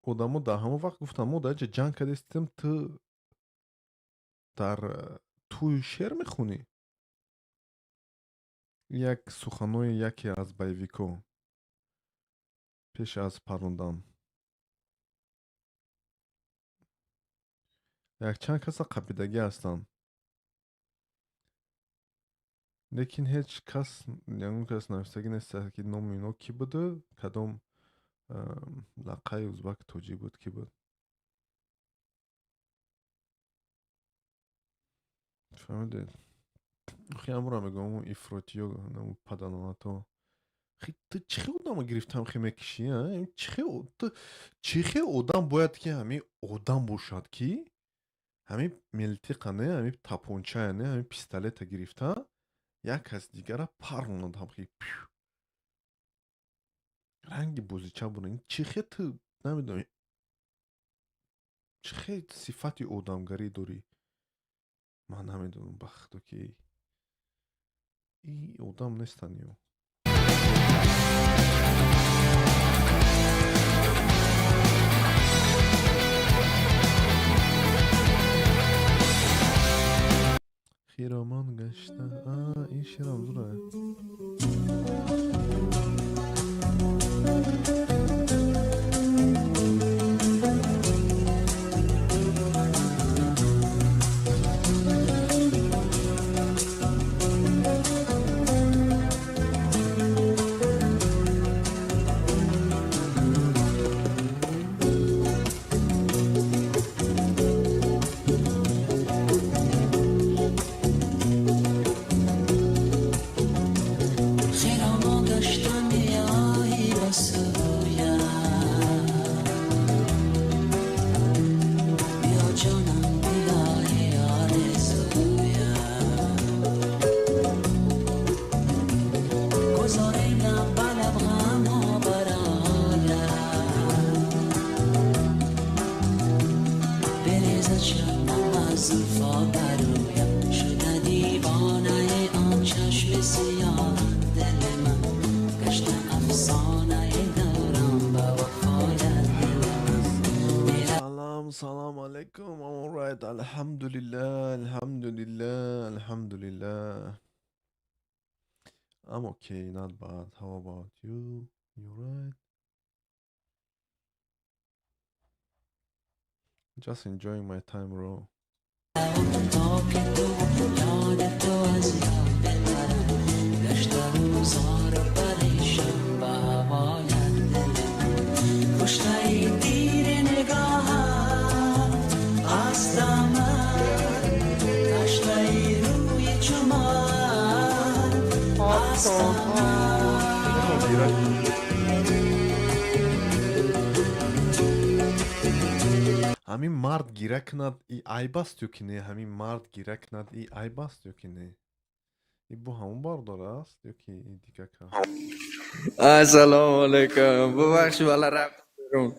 одамо дар ҳамон вақт гуфтанд: мо дар ҷа ҷанг кардастем, ту дар тӯи шеър мехонӣ. Як суханои яке аз боевикҳо пеш аз парондан. Якчанд каса қапидагӣ ҳастанд, лекин ҳеҷ кас, ягон кас навиштагӣ нест, ки номи ино кӣ буду, кадом лақаи узбак, тоҷик буд, кӣ буд. Фаҳмидед? Охи, ҳамуро мегӯям, ҳамун ифротиё, паданалато. Ту чӣ хел одама гирифтам хе мекишӣ? Чӣ хел одам бояд, ки ҳамин одам бошад, ки ҳамин милтиқа не, ҳамин тапончая не, ҳамин пистолета гирифта як кас дигара паронад, ҳамхи ранги бозича буна? Чӣ хел ту, намедонам, чӣ хел сифати одамгарӣ дорӣ, ман намедонам, ба худо, ки и одам нестанд ё. Хиромон гашта. Ин шерам зура.
Хиромон гашта меоӣ ба сӯям, биё ҷонам, биёи орзуям, гузорем лаб ба лаб ғамҳо бароям, برزد شبنم از زلفا بر رویم، شده دیوانه آن چشم سیاه، دل من گشته افسانه دوران به وفایت، دل من.
Салам, салам алейкум. I'm alright. Alhamdulillah, alhamdulillah, alhamdulillah. I'm okay, not bad. How about you? You right? Just enjoying my time, bro.
تا که تو یاد تو از یاد برم گشته و زار و پریشان به هوایت دلم کشته تیر نگاهت هستم من تشنه روی چمن هستم من.
Гира. Ҳамин мард гира кунад, и айб аст ё ки не? Ҳамин мард гира кунад, и айб аст ё ки не? И бу ҳамон бардор аст ё ки и дига кас?
Ассалому алайкум, бубахши, вала рафт берун.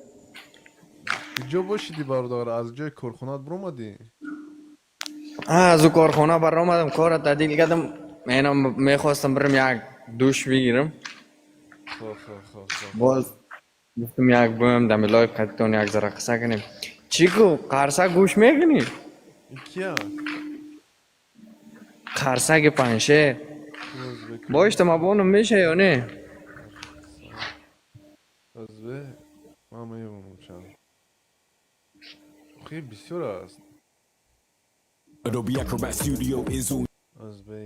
Куҷо бошиди, бародар? Аз ҷои корхонаат биромадӣ?
Аз ӯ корхона баромадам, кора таъдил кардам, менам мехостам бирам як душ бигирам.
Хо хо хо хо.
Боз гуфтам, як буям дами лайв қадитон як зара қисса кунем. Чӣ ку, қарсак гӯш мекунӣ?
И кия?
Қарсаки Паншер. Боишта мабонам меша ё не?
Озбе ман меёбам чанд. Охи, бисёр аст.
Adobe Acrobat Studio is all
Озбе,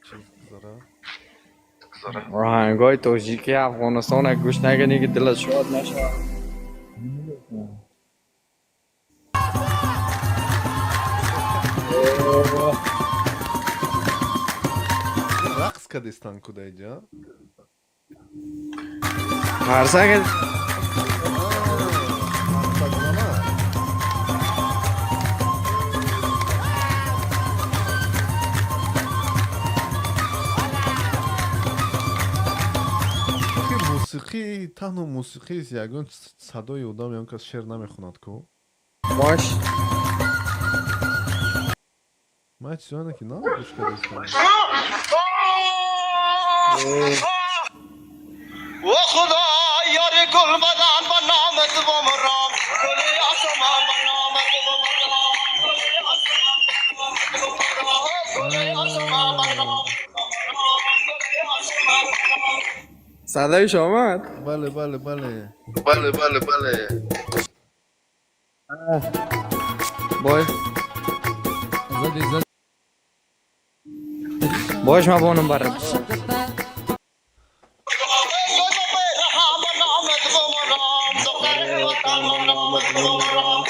чиз гузара.
Оҳангҳои тоҷики Афғонистон гӯш накунӣ, ки дилат шод нашавад.
Рақс кадистан ку даиҷа?
Қарсак.
Қарсакзана. Охи, мусиқӣ танҳо мусиқист, ягон садои одам, ягон кас шеър намехонад ку.
Бош.
Ман чизоне ки на гӯш кардистам.
و خدا یار گل بدن با نامت بمرم گل آسمان با نامت بمرم گل آسمان گل آسمان با نامت گل آسمان.
Садоиш омад.
Бале, бале, бале.
بله.
Бой, бош, мабонам барам.
با نامت بمرم دختر وطن با نامت بمرم.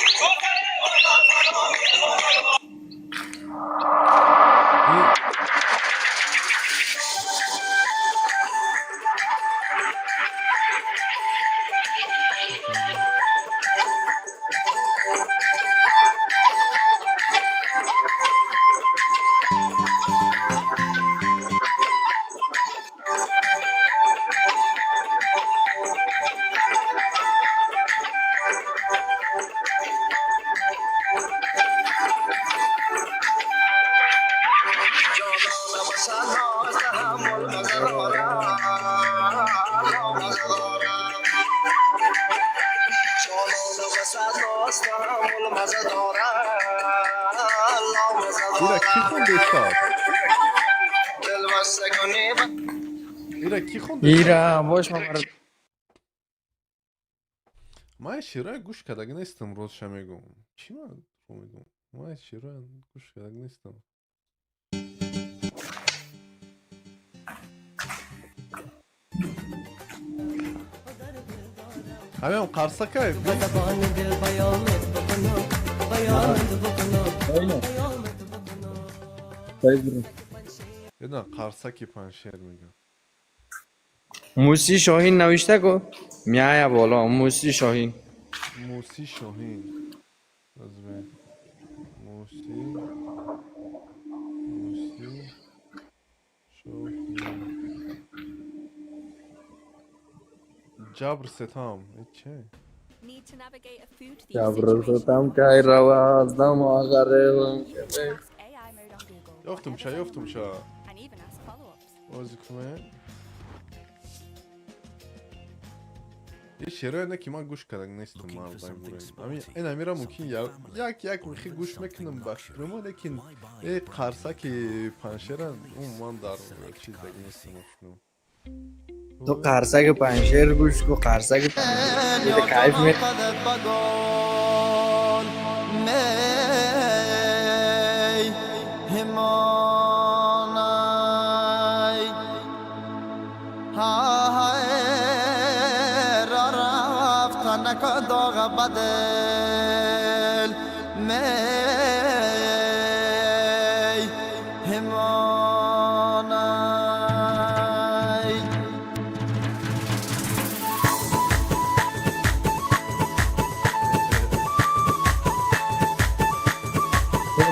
جانان وسناز تحمل مزدارم مزدارم جانان وسناز تحمل مزدارم.
Ира кӣ хонда истад?
دل بسته کنی.
Ира кӣ хонда?
Ира бош, мабарам.
Ман шеърое гӯш кардаги нестам, ростша мегӯм. Чӣ ман мегӯм? Ман шеърое гӯш кардаги нестам. Ҳамин қарсакай.
زبان دل بیانت بکنم بیانت بکنم بیانت بکنم.
На, қарсаки Паншер мегӯм.
Муси Шоҳин навишта ку, меая боло Муси Шоҳин.
Муси Шоҳин. Азбе Муси Шоҳин, ҷабр сетам че?
Ҷабрсатам кай рава аз дам ағаревам.
Ёфтумча, ёфтумча, бозӣ кунем. Е, шеърое не ки ман гӯш карда нестам, мардам. Ин амира мумкин як як мехи гӯш мекунам ба фикрамо, лекин э қарсаки Паншера умуман дар чиз даги нестам, фикрам.
Ту қарсаки Паншер гӯш ку, қарсаки Паншер кайф ме.
قدت بگل. نکن داغ بدل می همانای.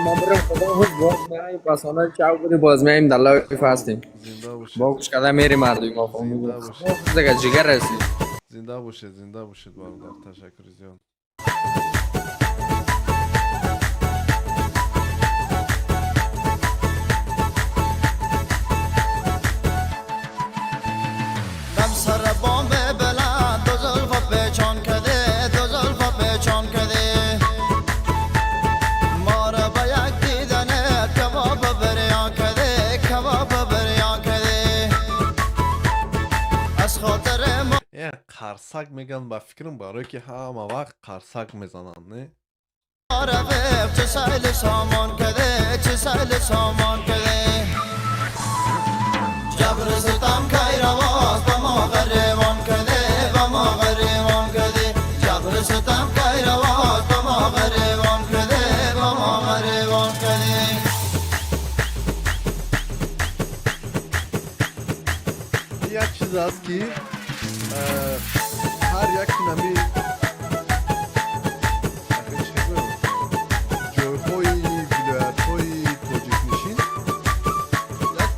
ما برم، خدا حفظ. باز میایم. پس چاو بودی، باز میایم، در live هستیم.
Зинда бошед.
با گوش کردن میریم مردم ما.
Зинда бошед.
دیگه جگر رسید.
Зинда бошед, зинда бошед, бародар, ташаккури зиёд.
دم سر بام بلند دو زلف پیچان کده، دو زلف پیچان کده، ما را به یک دیدن کباب بریان کده، کباب بریان کده، از خاطر ما
Э, қарсак меган, ба фикрам, барое ки ҳама вақт қарсак мезананд, не?
رفیق چه سیل سامان کده، چه سیل سامان کده، جبر ستم کی رواست به ما غریبان کده، به ما غریبان کده، جبر ستم کی رواست به ما غریبان کده، به ما غریبان کده.
Як чиз аст, ки ҳар як нами ахи чӣ гӯям, ҷойҳои вилоятҳои тоҷикнишин як,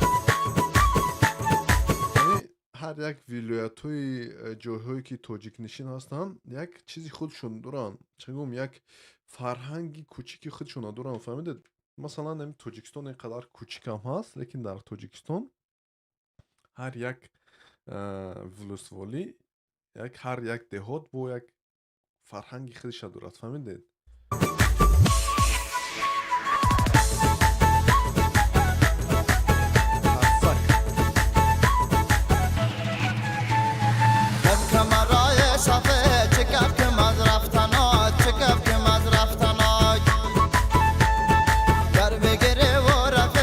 яъне ҳар як вилоятҳои ҷойҳое ки тоҷикнишин ҳастанд, як чизи худшон доранд, чӣ гӯям, як фарҳанги кӯчики худшона доранд, фаҳмидед? Масалан, ами Тоҷикистон ин қадар кӯчикам ҳаст, лекин дар Тоҷикистон ҳар як вилусволӣ як, ҳар як деҳот бо як фарҳанги худша дорад, фаҳмидед? Қарсак.
کف مرای سفید چه کف که از رفتنات، چه کف که از رفتنات، در بگیره و رفت.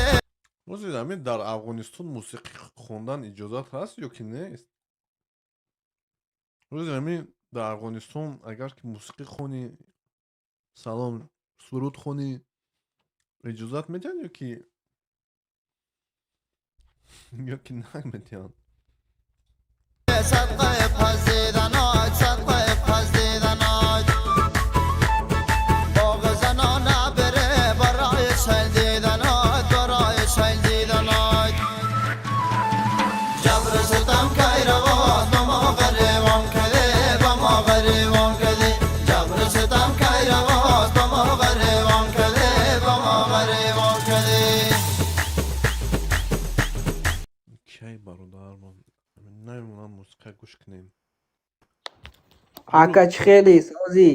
Рӯзи ҳамин дар Афғонистон мусиқӣ хондан иҷозат ҳаст ё ки нест? Рӯзи ҳамин дар Афғонистон агар ки мусиқӣ хонӣ, салом, суруд хонӣ, иҷозат медиҳанд ё ки намедиҳанд?
صدقه پزیدنات، صدقه پزیدنات، باغ زنان بره برای سیل دیدنات، برای سیل دیدنات، جبر ستم کی رواست به ما غریبان کده، به ما غریبان کده، جبر ستم کی رواست به ما غریبان کده، به ما غریبان کده.
Кай, бародар, ман намемонам мусиқа гӯш кунем.
Ака, чӣ хелӣ, созӣ?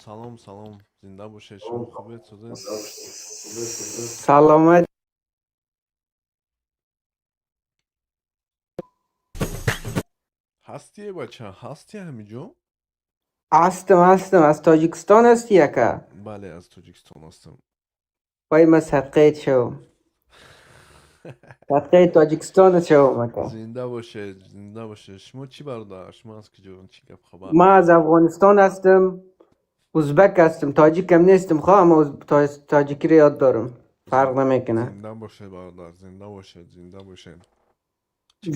Салом, салом, зинда бошед. Шумо хубед, созед?
Саломат.
Ҳастие, бача, ҳастӣ ҳамиҷо?
Ҳастам, ҳастам. Аз Тоҷикистон ҳастӣ, ака?
Бале, аз Тоҷикистон ҳастам.
Вай, ман садқаят шавам, садқаи Тоҷикистон шавам, ака.
Зинда бошед, зинда бошед. Шумо чӣ, бародар, шумо аз куҷо, чӣ гап, хабар?
Ман аз Афғонистон ҳастам, узбек ҳастам, тоҷикам нестам, хоҳ, аммо тоҷикиро ёд дорам, фарқ намекунад.
Зинда бошед, бародар, зинда бошед, зинда бошед.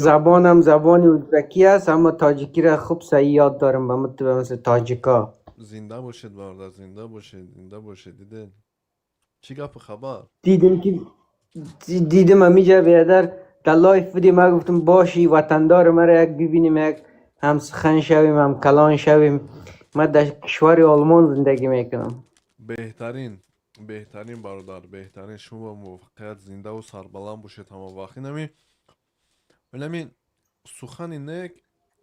Забонам забони узбекӣ аст, аммо тоҷикиро хуб саҳӣ ёд дорам, ба мисли тоҷика.
Зинда бошед, бародар, зинда бошед, зинда бошед. Дидед, чӣ гапу хабар?
Дидем ки дидем ҳамиҷа بیادر در live بودیم. من گفتم باشی وطندار مرا یک ببینیم، یک هم سخن شویم، هم کلان شویم. من در کشور آلمان زندگی میکنم.
Беҳтарин, беҳтарин, бародар, беҳтарин. Шумо ба муваффақият, зиндаву сарбаланд бошед ҳама вақт. Инами сухани нек,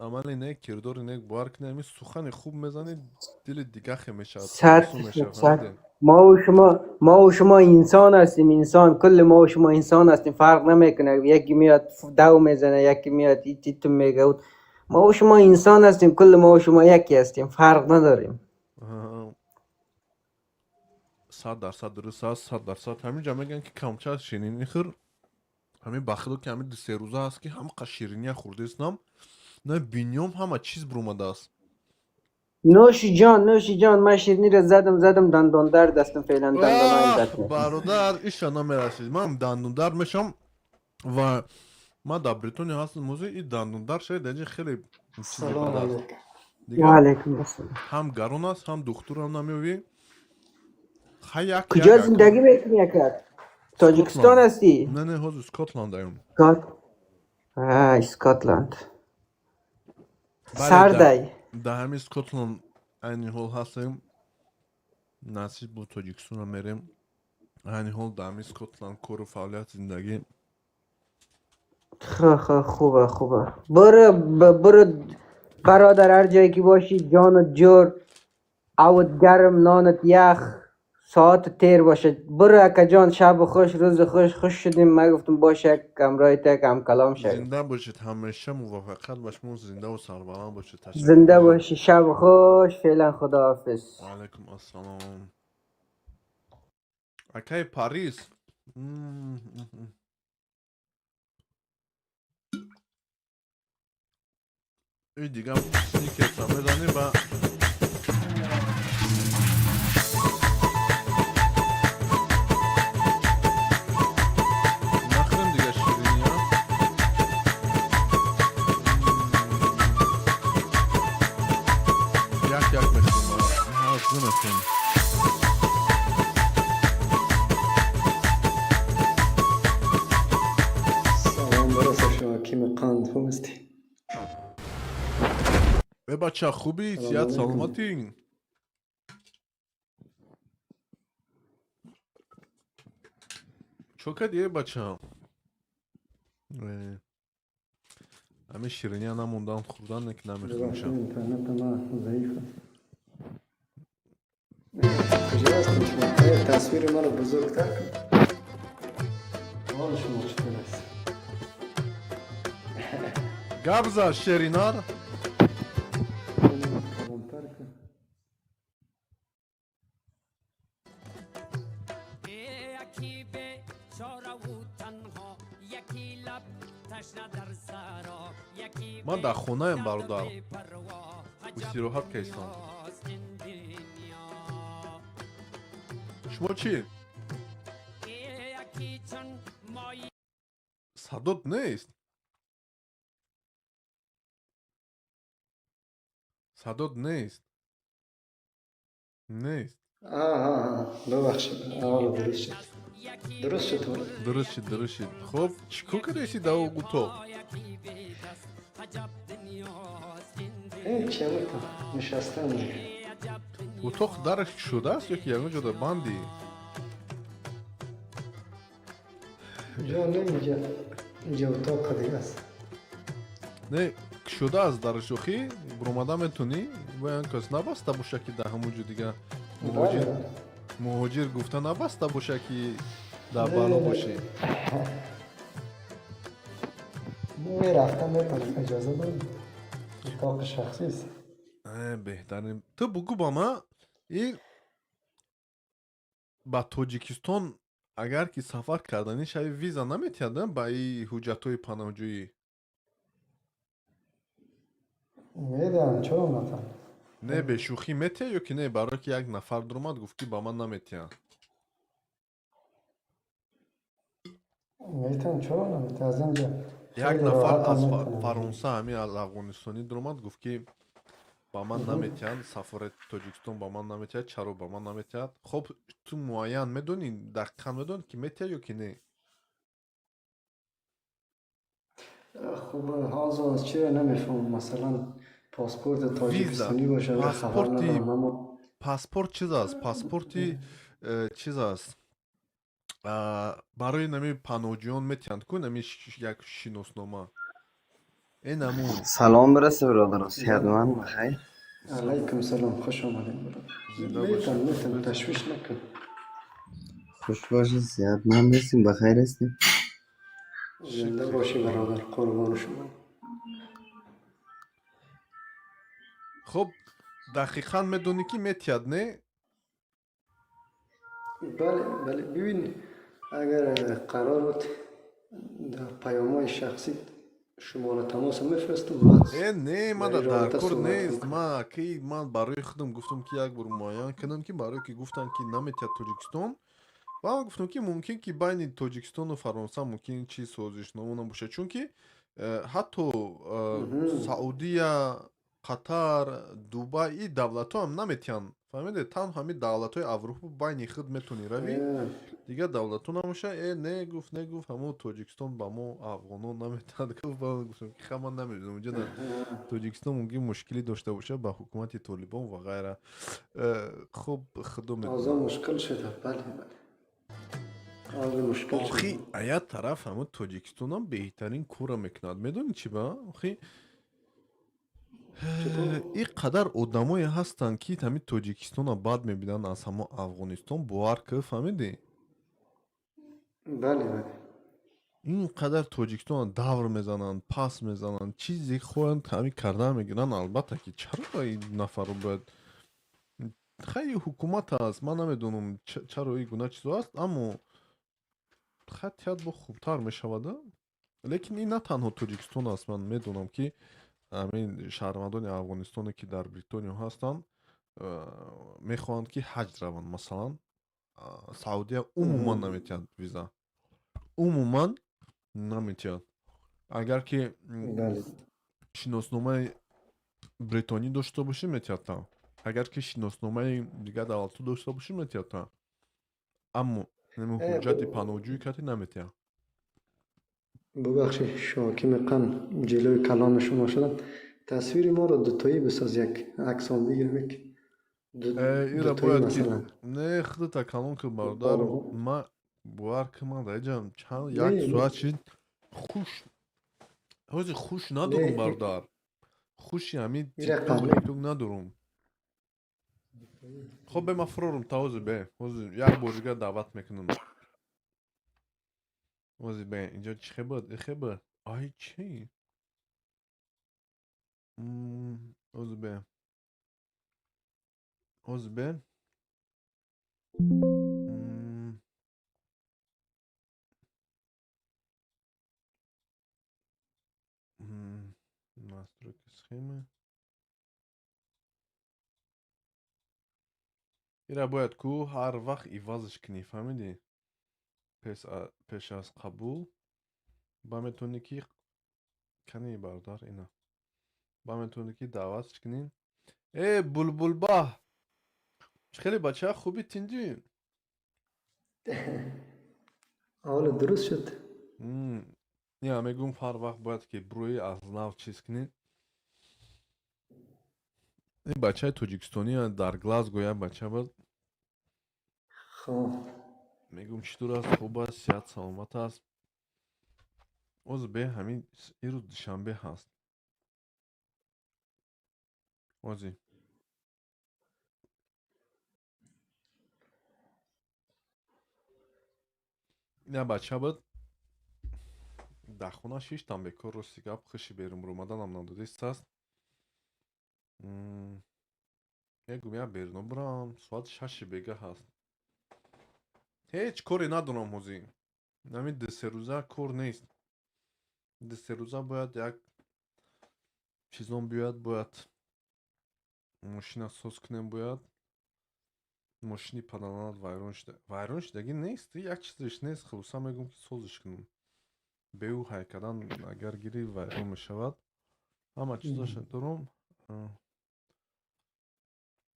амали нек, кирдори нек, бовар кунед, ҳамин сухани хуб мезанед, дили дигахе мешавад,
صد
осон мешавад.
صد.
Фаҳмидед?
ما و شما انسان هستیم، انسان. کل ما و شما انسان هستیم، فرق نمیکنه. یکی میاد دو میزنه، یکی میاد ایتی تو میگه. ما و شما انسان هستیم، کل ما و شما یکی هستیم، فرق نداریم.
100% дуруст аст, 100%. Ҳамин ҷа мегӯянд, ки камча ширинӣ хӯр. Ҳамин ба худо, ки ҳамин 2-3 рӯза аст, ки ҳамқа шириния хӯрдаистам, на бинём ҳама чиз бурумадааст.
نوشی جان، نوشی جان، من شیرینی را زدم زدم، دندان درد هستم فعلا، دندانایم درد میکنه.
Бародар, иша намерасид, ман дандондард мешам ва ман дар Бритониё ҳастам мӯзи и дандондард шавед даҷи хеле чизи
Салом
бад аст.
алейкум.
Дигар
و علیکم السلام.
ҳам гарон аст, ҳам духтурам намеёвӣ. Ха, як
کجا
як
زندگی میکنی اکر؟ تاجیکستان
Скотланд.
هستی؟
Не, не, ҳозир Скотландаем.
اسکات آه، اسکاتلند.
Бале, дар
سردی.
Дар ҳамин Скотланд айни ҳол ҳастем. Насиб бо Тоҷикистонро мерем. Айни ҳол дар ҳамин Скотланд кору фаъолият, зиндагӣ.
خب خب، خوبه خوبه، برو برو برادر، هر جایی که باشی جان و جور، آوت گرم، نانت یخ، ساعت تیر باشه. برو اکا جان، شب خوش، روز خوش. خوش شدیم. من گفتم باشه یک همراه تک هم کلام شد.
Зинда бошед, ҳамеша муваффақият ба шумо, зиндаву сарбаланд бошед. Ташаккур.
زنده باشی، شب خوش، فعلا خداحافظ.
Ваалайкум ассалом, акаи Парис. И дига сникерса мезанем ба нахӯрем дига шириния. Як як мехӯрем, ҳарф намехӯрем.
Салом бароса шумо, ҳакими қанд, хуб ҳастӣ?
Э, бача, хубӣ?
Салом
Сиҳат,
алейкум.
саломатӣ? Чо кардӣ, э, бача? Э, ҳамин шириния намондан хӯрдан, не ки намехӯримша.
Бибахшед, интернет ма заиф аст. Куҷо ҳастем шумо? Э, тасвири маро бузургтар кун. Ҳоли шумо чутур аст?
Гап за шеринар.
Калонтар кун.
یکی به چاره و تنها، یکی لب تشنه در سرا، یکی
Ман дар хонаем, бародар,
پروا.
истироҳат кайстам. Шумо чӣ?
یکی چون مایی
Садот нест, садот нест, нест.
Аҳа, бибахшед, ҳоло дуруст шуд, дуруст шуд ҳоло.
Дуруст шуд, дуруст шуд. Хуб, чӣ кор кардаси дар утоқ?
Ҳеч, ҳамин нишастам дига.
Утоқ дараш кушодааст ё ки ягон ҷода бандӣ?
Ҷо не, инҷа, инҷа утоқа дига аст.
Не, кушодааст дараш охи, буромада метонӣ? Боян кас набаста боша, ки дар ҳамон ҷо дига муҳоҷир
Бале.
Муҳоҷир гуфта набаста боша, ки дар
Не,
бало
не.
бошӣ.
Мерафтам, метавонам, иҷоза дорем, утоқи шахсист.
Э, беҳтарин. Ту бугӯ ба ман, и ба Тоҷикистон агар ки сафар карданӣ шави, виза наметиҳад ба и ҳуҷҷатҳои паноҳҷӯӣ?
Медиҳам, чаро натан?
Не, бешӯхӣ, метиҳад ё ки не? Барое ки як нафар дуромад, гуфт, ки ба ман наметиҳанд.
Метиҳам, чаро наметиҳам? Аз инҷа
Як
хеле
нафар
роҳатам
аз
метавонам.
Фаронса, ҳамин аз афғонистонӣ дуромад, гуфт, ки ба ман наметиҳанд, сафорати Тоҷикистон ба ман наметиҳад. Чаро ба ман наметиҳад? Хоб, ту муайян медонӣ, дақиқан медонӣ, ки метиҳад ё ки не?
Хуб, ҳозир чиро намефаҳмам, масалан, паспорти
Виза
тоҷикистонӣ боша, хабар
паспорти
надорам, аммо
Паспорт чиз аст, паспорти чиз аст. Барои нами паноҳҷӯён метиҳанд ку, нами як шиноснома энамун.
Салом бирасе, бародаро, сеҳатманд, бахайр?
Алайкум салом, хуш омадед, бародар.
Зинда бошед.
Метам, метам, ташвиш накун.
Хуш бошед, сеҳатманд ҳастем, бахайр ҳастем?
Зинда бошӣ, бародар, қурбони шумо.
Хуб, дақиқан медонӣ, ки метиҳад, не?
Бале, бале, бибин, агар қарор буд, дар паёмҳои шахсӣ. شماره تماس میفرستم بعد
Э, не,
در
мада
این رابطه
дар кор
صحبت
нест.
میکنم.
Ма ки ман барои худам гуфтам, ки як бор муайян кунам, ки барое ки гуфтанд, ки наметиҳад Тоҷикистон, ва ман гуфтам, ки мумкин, ки байни Тоҷикистону Фаронса мумкин чи созишнома набошад, чунки ҳатто Саудия, Қатар, Дубай, и давлатҳо ҳам наметиҳанд, фаҳмиде? Танҳо ҳамин давлатҳои Аврупо байни худ метавонӣ равӣ, дигар давлатҳо намеша. Э, не, гуфт, не, гуфт, ҳамон Тоҷикистон ба мо афғонон наметиҳад, гуфт. Ба ман гуфтам, ки ха, ман намедонам, унҷа дар Тоҷикистон мумкин мушкилӣ дошта бошад ба ҳукумати Толибон ва ғайра. Хуб, худо
اوضاع
медонад.
مشکل شده، بله بله، اوضاع مشکل
Охи,
شده.
а як тараф ҳамон Тоҷикистонам беҳтарин корро мекунад. Медонӣ чӣ ба? Охи,
چطور؟
ин қадар одамое ҳастанд, ки ҳамин Тоҷикистонро бад мебинанд аз ҳамон Афғонистон, бовар кӣ, фаҳмидӣ?
بله بله.
Ин қадар Тоҷикистонро давр мезананд, пас мезананд, чизе хоҳанд ҳамин кардан мегиранд. Албатта, ки чаро ин нафарро бояд, хай, ҳукумат аст, ман намедонам, чаро ин гуна чизо аст, аммо хатият бо хубтар мешавада. Лекин ин на танҳо Тоҷикистон аст. Ман медонам, ки ҳамин шаҳрвандони Афғонистоне, ки дар Бритониё ҳастанд, мехоҳанд, ки ҳаҷ раванд, масалан, Саудия умуман наметиҳад виза, умуман наметиҳад. Агар ки шиносномаи бритонӣ дошта бошӣ, метиҳад та, агар ки шиносномаи дигар давлатҳо дошта бошӣ, метиҳад та, аммо ҳуҷҷати паноҳҷӯӣ кати наметиҳад.
ببخشید شاکیم قم جلوی کلام شما شدم. تصویر ما رو دوتایی بساز، یک عکس هم بگیرم، یک
Ира
دوتایی
бояд ки
مثلا.
Не, худата калон ки, бародар. Ма бовар ки, ман даҷам чанд як
Не,
соат шид, хуш ҳозир хуш надорум.
Не.
Бародар, хуши ҳамин
ира
тикток
қабл
микток надорум. Хоб, бе, ман фурорум та ҳозир, бе, ҳозир як бор дигар даъват мекунам. Ҳозир, бе, инҷо чӣ хебад, ихеба, ай, чӣ? Ҳозир, бе, ҳозир, бе. Настройки схемы. Ира бояд ку ҳар вақт ивазш кунӣ, фаҳмидӣ? Пеш аз қабул ба метавонӣ, ки кани, бародар, ина ба метавонӣ, ки даъватш кунӣ. Э, Булбулбаҳ, чӣ хеле бача, хуби, тинҷӣ?
حالا درست شد.
Я мегӯм, ҳар вақт бояд ки бирӯи, аз нав чиз кунӣ. Ин бачаи тоҷикистонӣ дар Глазго як бача буд.
خب.
Мегӯм, чӣ тур аст, хуб аст, сиҳат саломат аст? Ҳозир, бе, ҳамин ин рӯз душанбе ҳаст, ҳозир. Як бача буд, дар хона шиштам бекор, рости гап, хуши берун баромаданам надодист аст. Мегӯм, як беруно бирам, соати 6-и бега ҳаст, ҳеҷ коре надорам. Ҳозир ҳамин 2-се рӯза кор нест, 2-се рӯза бояд як чизон биёяд, бояд мошина соз кунем, бояд мошини падаранат вайрон шуда, вайрон шудагӣ нест, як чизеш нест. Хулоса, мегӯм, ки созиш кунем, беӯ ҳайкадан агар гирӣ, вайрон мешавад, ҳама чизаша дорум.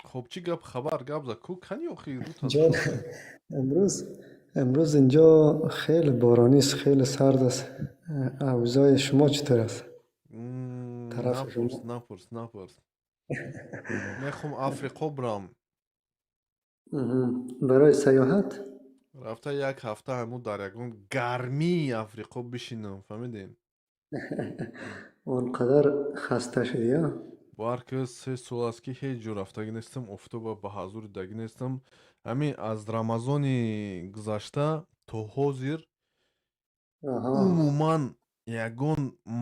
Хоб, чӣ гап, хабар, гап за ку, кани охи рута?
جان، امروز اینجا خیلی بارانی است، خیلی سرد است. اوضاع شما چطور است؟ طرف
Напурс.
شما.
Напурс, напурс. Мехоҳам Африқо бирам.
برای سیاحت؟
Рафта, як ҳафта ҳамун дар ягон гармии Африқо бишинам, фаҳмидем?
آنقدر خسته شدی ها؟
Бовар ки, 3 сол аст, ки ҳеҷ ҷо рафтагӣ нестам, офтоба ба ҳазури дагӣ нестам. Ҳамин аз Рамазони гузашта то ҳозир умуман ягон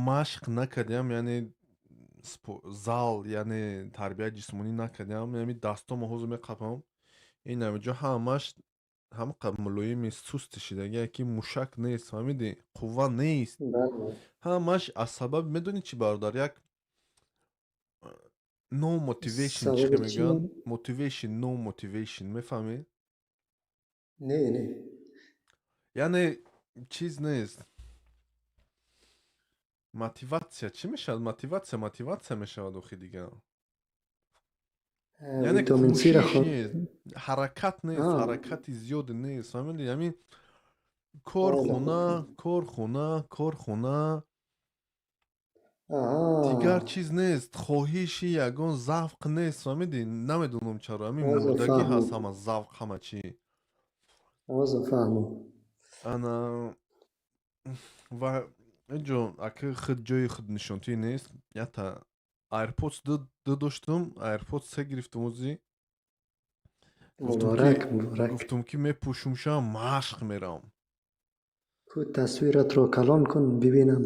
машқ накардиам, яъне зал, яъне тарбияи ҷисмонӣ накардиам. Ҳамин дастомо ҳозир меқапам, ин ҳамиҷо ҳамаш. Ҳамқа мулоими сусти шидагия, ки мушак нест, фаҳмидӣ, қувва нест. Ҳамаш аз сабаб, медонӣ чӣ, бародар, як no motivation чӣ
Сабаби чӣ?
мегӯянд, motivation, no motivation, мефаҳмӣ?
Не.
Яъне чиз нест, мотиватсия. Чӣ мешавад мотиватсия? Мотиватсия мешавад охи дига. Яъне
Витамин Сира
кӯшиш
хӯр.
нест, ҳаракат нест, ҳаракати зиёде нест, фаҳмидӣ? Ҳамин кор, хона, кор, хона, кор, хона, дигар чиз нест. Хоҳиши ягон завқ нест, фаҳмидӣ? Намедонам чаро ҳамин
Ҳозир
мурдагӣ ҳаст.
фаҳмам.
Ҳама завқ, ҳама чӣ.
Ҳозир фаҳмам.
Ана ва инҷо аки худ ҷои худнишонтӣ нест. Ята AirPods ду доштум, AirPods се гирифтум ӯзи. Гуфтум ки
Муборак, муборак.
Гуфтум, ки мепӯшумшам, машқ меравам.
Ку, тасвиратро калон кун, бибинам.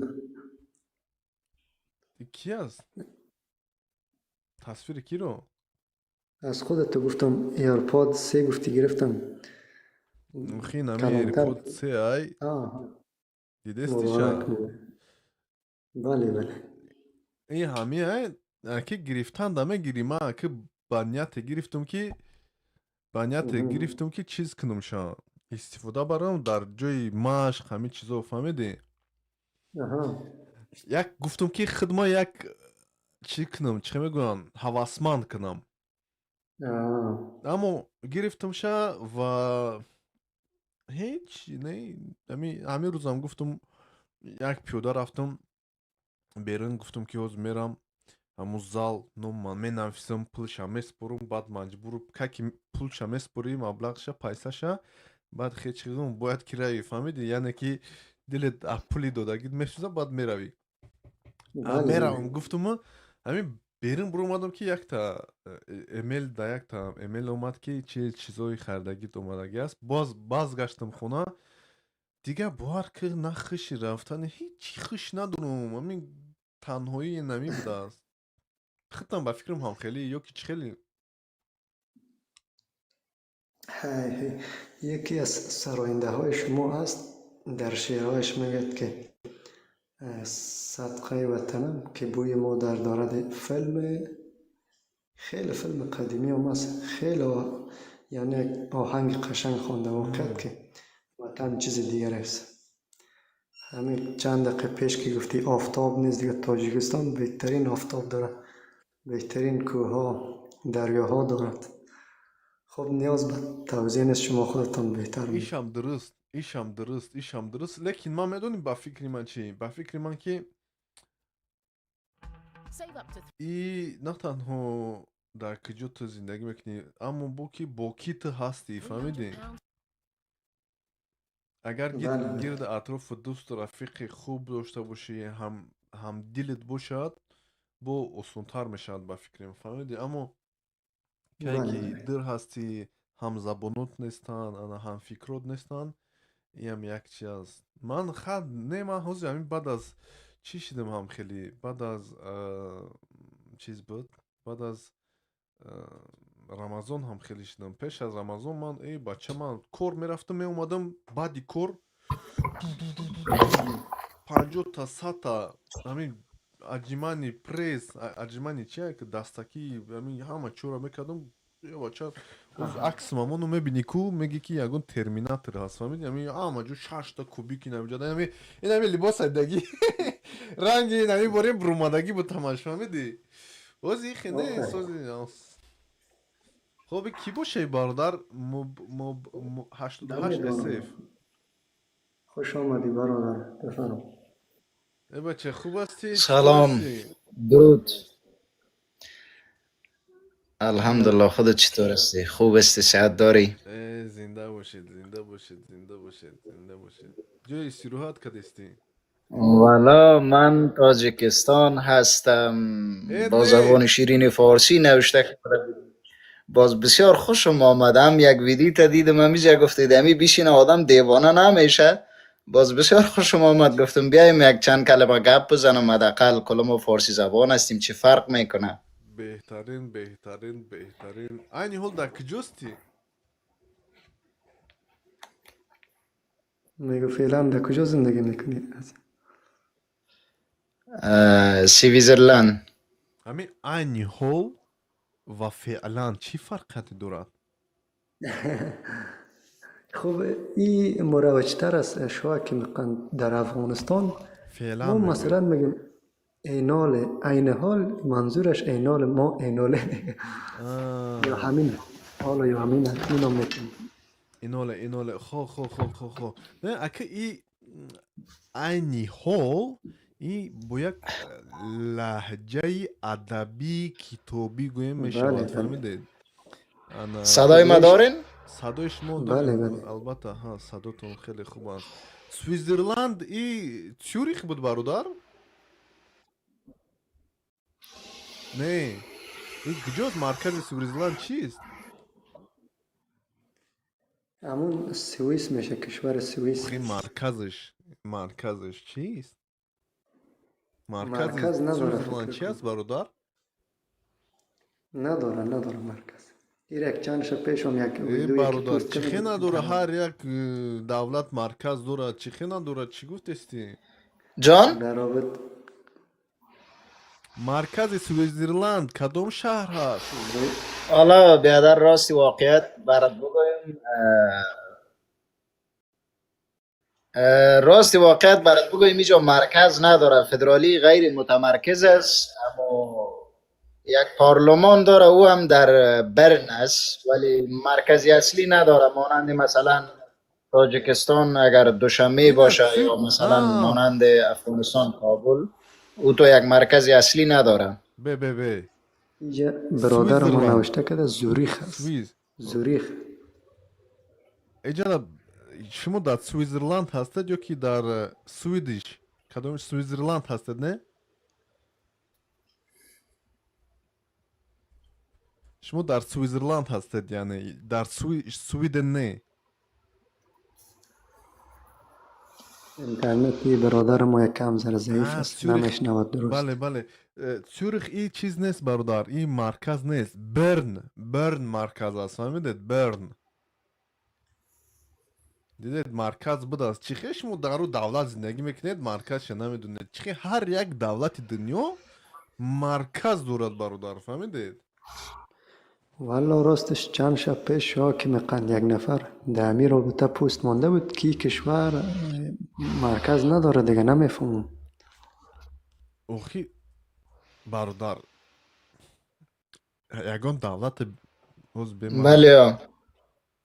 Ки аст? Тасвири киро?
Аз худат гуфтам, AirPod се гуфтӣ, гирифтам.
Хин ами
Калонтар.
AirPod се ай. Дидестиша?
Муборак, муборак. Бале.
Ин ҳами ай, ки гирифтан да мегирӣ. Ман ки ба нияте гирифтум, ки ба нияте гирифтум, ки чиз кунумша, истифода барам дар ҷои машқ, ҳамин чизо, фаҳмидӣ? Як гуфтум, ки худма як чӣ кунам, чӣ мегӯянд, ҳавасманд кунам. Аммо гирифтумша ва ҳеҷ не. Ҳамин рӯзам гуфтум, як пиёда рафтум берун, гуфтум, ки ҳозир мерам ҳамун зал, номман менависам, пулша меспорум, баъд маҷбур каки пулша меспорӣ, маблағша, пайсаша, баъд хеч бояд ки равӣ, фаҳмидӣ? Яъне ки дилет аз пули додагит месӯза, баъд меравӣ. Меравам гуфтуму ҳамин берун биромадам, ки якта эмел да якта эмел омад, ки чи чизои харидагит омадагӣ аст. Боз базгаштам хона, дигар бовар ки, на хуши рафтани, ҳеҷ хуш надорум. Ҳамин танҳоии намӣ будааст. Худтам ба фикрам ҳамхелӣ ё ки чӣ хеле?
Ҳай, ҳай. Яке аз сарояндаҳои шумо аст, дар шеърҳояш мегӯяд, ки садқаи ватанам, ки бӯи модар дорад. Филми хеле, филми қадимиам аст, хеле, яъне як оҳанги қашанг хонда. Воқеат, ки ватан чизи дигар аст. Ҳамин чанд дақиқа пеш ки гуфтӣ, офтоб нест, дигар Тоҷикистон беҳтарин офтоб дорад, беҳтарин кӯҳҳо, дарёҳо дорад. Хуб, ниёз ба тавзеҳ нест, шумо худатон беҳтар.
Ишам дуруст, ишам дуруст, ишам дуруст, лекин ман медонӣ, ба фикри ман чӣ? Ба фикри ман, ки и на танҳо дар куҷо ту зиндагӣ мекунӣ, аммо бо ки бо кӣ ту ҳастӣ, фаҳмидӣ? Агар гирди атрофу дӯсту рафиқи хуб дошта бошӣ, ҳамдилит бошад, бо осонтар мешавад, ба фикрам, фаҳмидӣ? Аммо кае ки дир ҳастӣ, ҳамзабонот нестанд, ана ҳамфикрот нестанд, иам як чи аст. Ман хат не, ман ҳозир ҳамин баъд аз чӣ шидам, ҳам хеле баъд аз чиз буд, баъд аз Рамазон ҳам хеле шидам. Пеш аз Рамазон ман, эй бача, ман кор мерафтам, меомадам, баъди кор 50-та, 100-та ҳамин отжимание пресс, отжимание чи, дастакӣ, ҳамин ҳама чора мекардам. Бача, акс мамону мебинӣ ку, меги, ки ягон терминатор ҳаст, фаҳмиди? Ҳамин ҳама ҷо шашта кубики намиҷода, ин ҳами либос айдагӣ, ранги ин ҳами борем бурумадагӣ буд ҳамаш, фаҳмиди? Ози ихе нест ози. Хоб, кӣ бошей, бародар? 88 сф.
Хуш омадӣ, бародар, бифармо.
Э бача, хуб ҳастӣ?
Салом, дуруд. Алҳамдулилло, худат читор ҳастӣ? Хуб ҳастӣ, сиҳат дорӣ?
Э, зинда бошед, зинда бошед, зинда бошед, зинда бошед. Ҷои истироҳат кардестӣ?
Валло, ман Тоҷикистон ҳастам.
Э,
бо
не.
Забони ширини форсӣ навишта карда будӣ. Боз бисёр хушам омадам, як видеота дидам, ҳамиҷа гуфтед, ҳами бишина, одам девона намеша. Боз бисёр хушам омад, гуфтам биёем, як чанд калима гап бизанам, ҳадақал кулли мо форсӣ забон ҳастем, чӣ фарқ мекунад?
Беҳтарин, беҳтарин, беҳтарин. Айни ҳол дар куҷостӣ?
میگو فعلا در کجا زندگی میکنی؟
سویزرلند.
Ҳамин айни ҳол ва феълан чӣ фарқияте дорад?
خب این مروجتر است شما که میگن در افغانستان ما
فعلا میگوید.
مثلا میگیم اینال، عین حال منظورش اینال، ما ایناله یا همین حالا یا همین اکنون هم میتونیم.
Иноле, иноле, хо, хо, хо, хо, хо. Не, ака, и айни ҳол и бо як лаҳҷаи адабӣ китобӣ гӯем мешавад.
Бале, бале.
Фаҳмидед? Ана.
صدای ما دارین؟
Садои шумо
Бале,
дорем.
Бале.
Албатта, ҳа, садотон хеле хуб аст. Свизерланд и Цюрих буд, бародар? Не, и куҷост маркази Свизерланд, чист?
همون سوئیس میشه، کشور سوئیس.
Охи, марказаш чист? Маркази
مرکز نداره
Свизерланд
فکر
чи аст,
کنم.
бародар?
نداره، نداره مرکز. این یک چند شب پیش هم یک
Э,
ویدیویی که
бародар,
پست
чӣ
کردم
хе надора?
بود.
Ҳар як давлат марказ дорад, чӣ хе надорад? Чӣ гуфтести?
جان.
در رابط
Маркази Свизерланд кадом шаҳр ҳаст?
حالا بیادر، راستی واقعیت برات بگویم، راستی واقعیت برات بگویم، اینجا مرکز نداره، فدرالی غیر متمرکز است، اما یک پارلمان داره، او هم در برن است، ولی مرکزی اصلی نداره، مانند مثلا تاجیکستان اگر دوشنبه
ина
باشه
Цюр
یا مثلا
а
مانند افغانستان کابل، او تو یک مرکزی اصلی نداره.
Бе, бе, бе.
اینجا برادر ما
Свизерланд
نوشته کرده زوریخ است.
Свиз
زوریخ.
Эҷала, шумо дар Свизерланд ҳастед ё ки дар Swedish, кадом Свизерланд ҳастед, не? Шумо дар Свизерланд ҳастед, яъне дар Sweden не?
اینترنتی برادر ما یک کم ذره ضعیف
А
است،
Цюрих.
نمیشنود درست.
Бале, бале. Цюрих и чиз нест, бародар, и марказ нест. Берн марказ аст, фаҳмидед? Берн. Дидед, марказ будааст. Чӣ хел шумо дар ӯ давлат зиндагӣ мекунед, марказша намедонед? Чӣ хел? Ҳар як давлати дунё марказ дорад, бародар, фаҳмидед?
والا راستش چند شب پیش شما که میقند یک نفر در امی رابطه پست مانده بود که این کشور مرکز نداره، دیگه نمیفهمم.
Охи, бародар, ягон давлате ҳоз бема.
بله.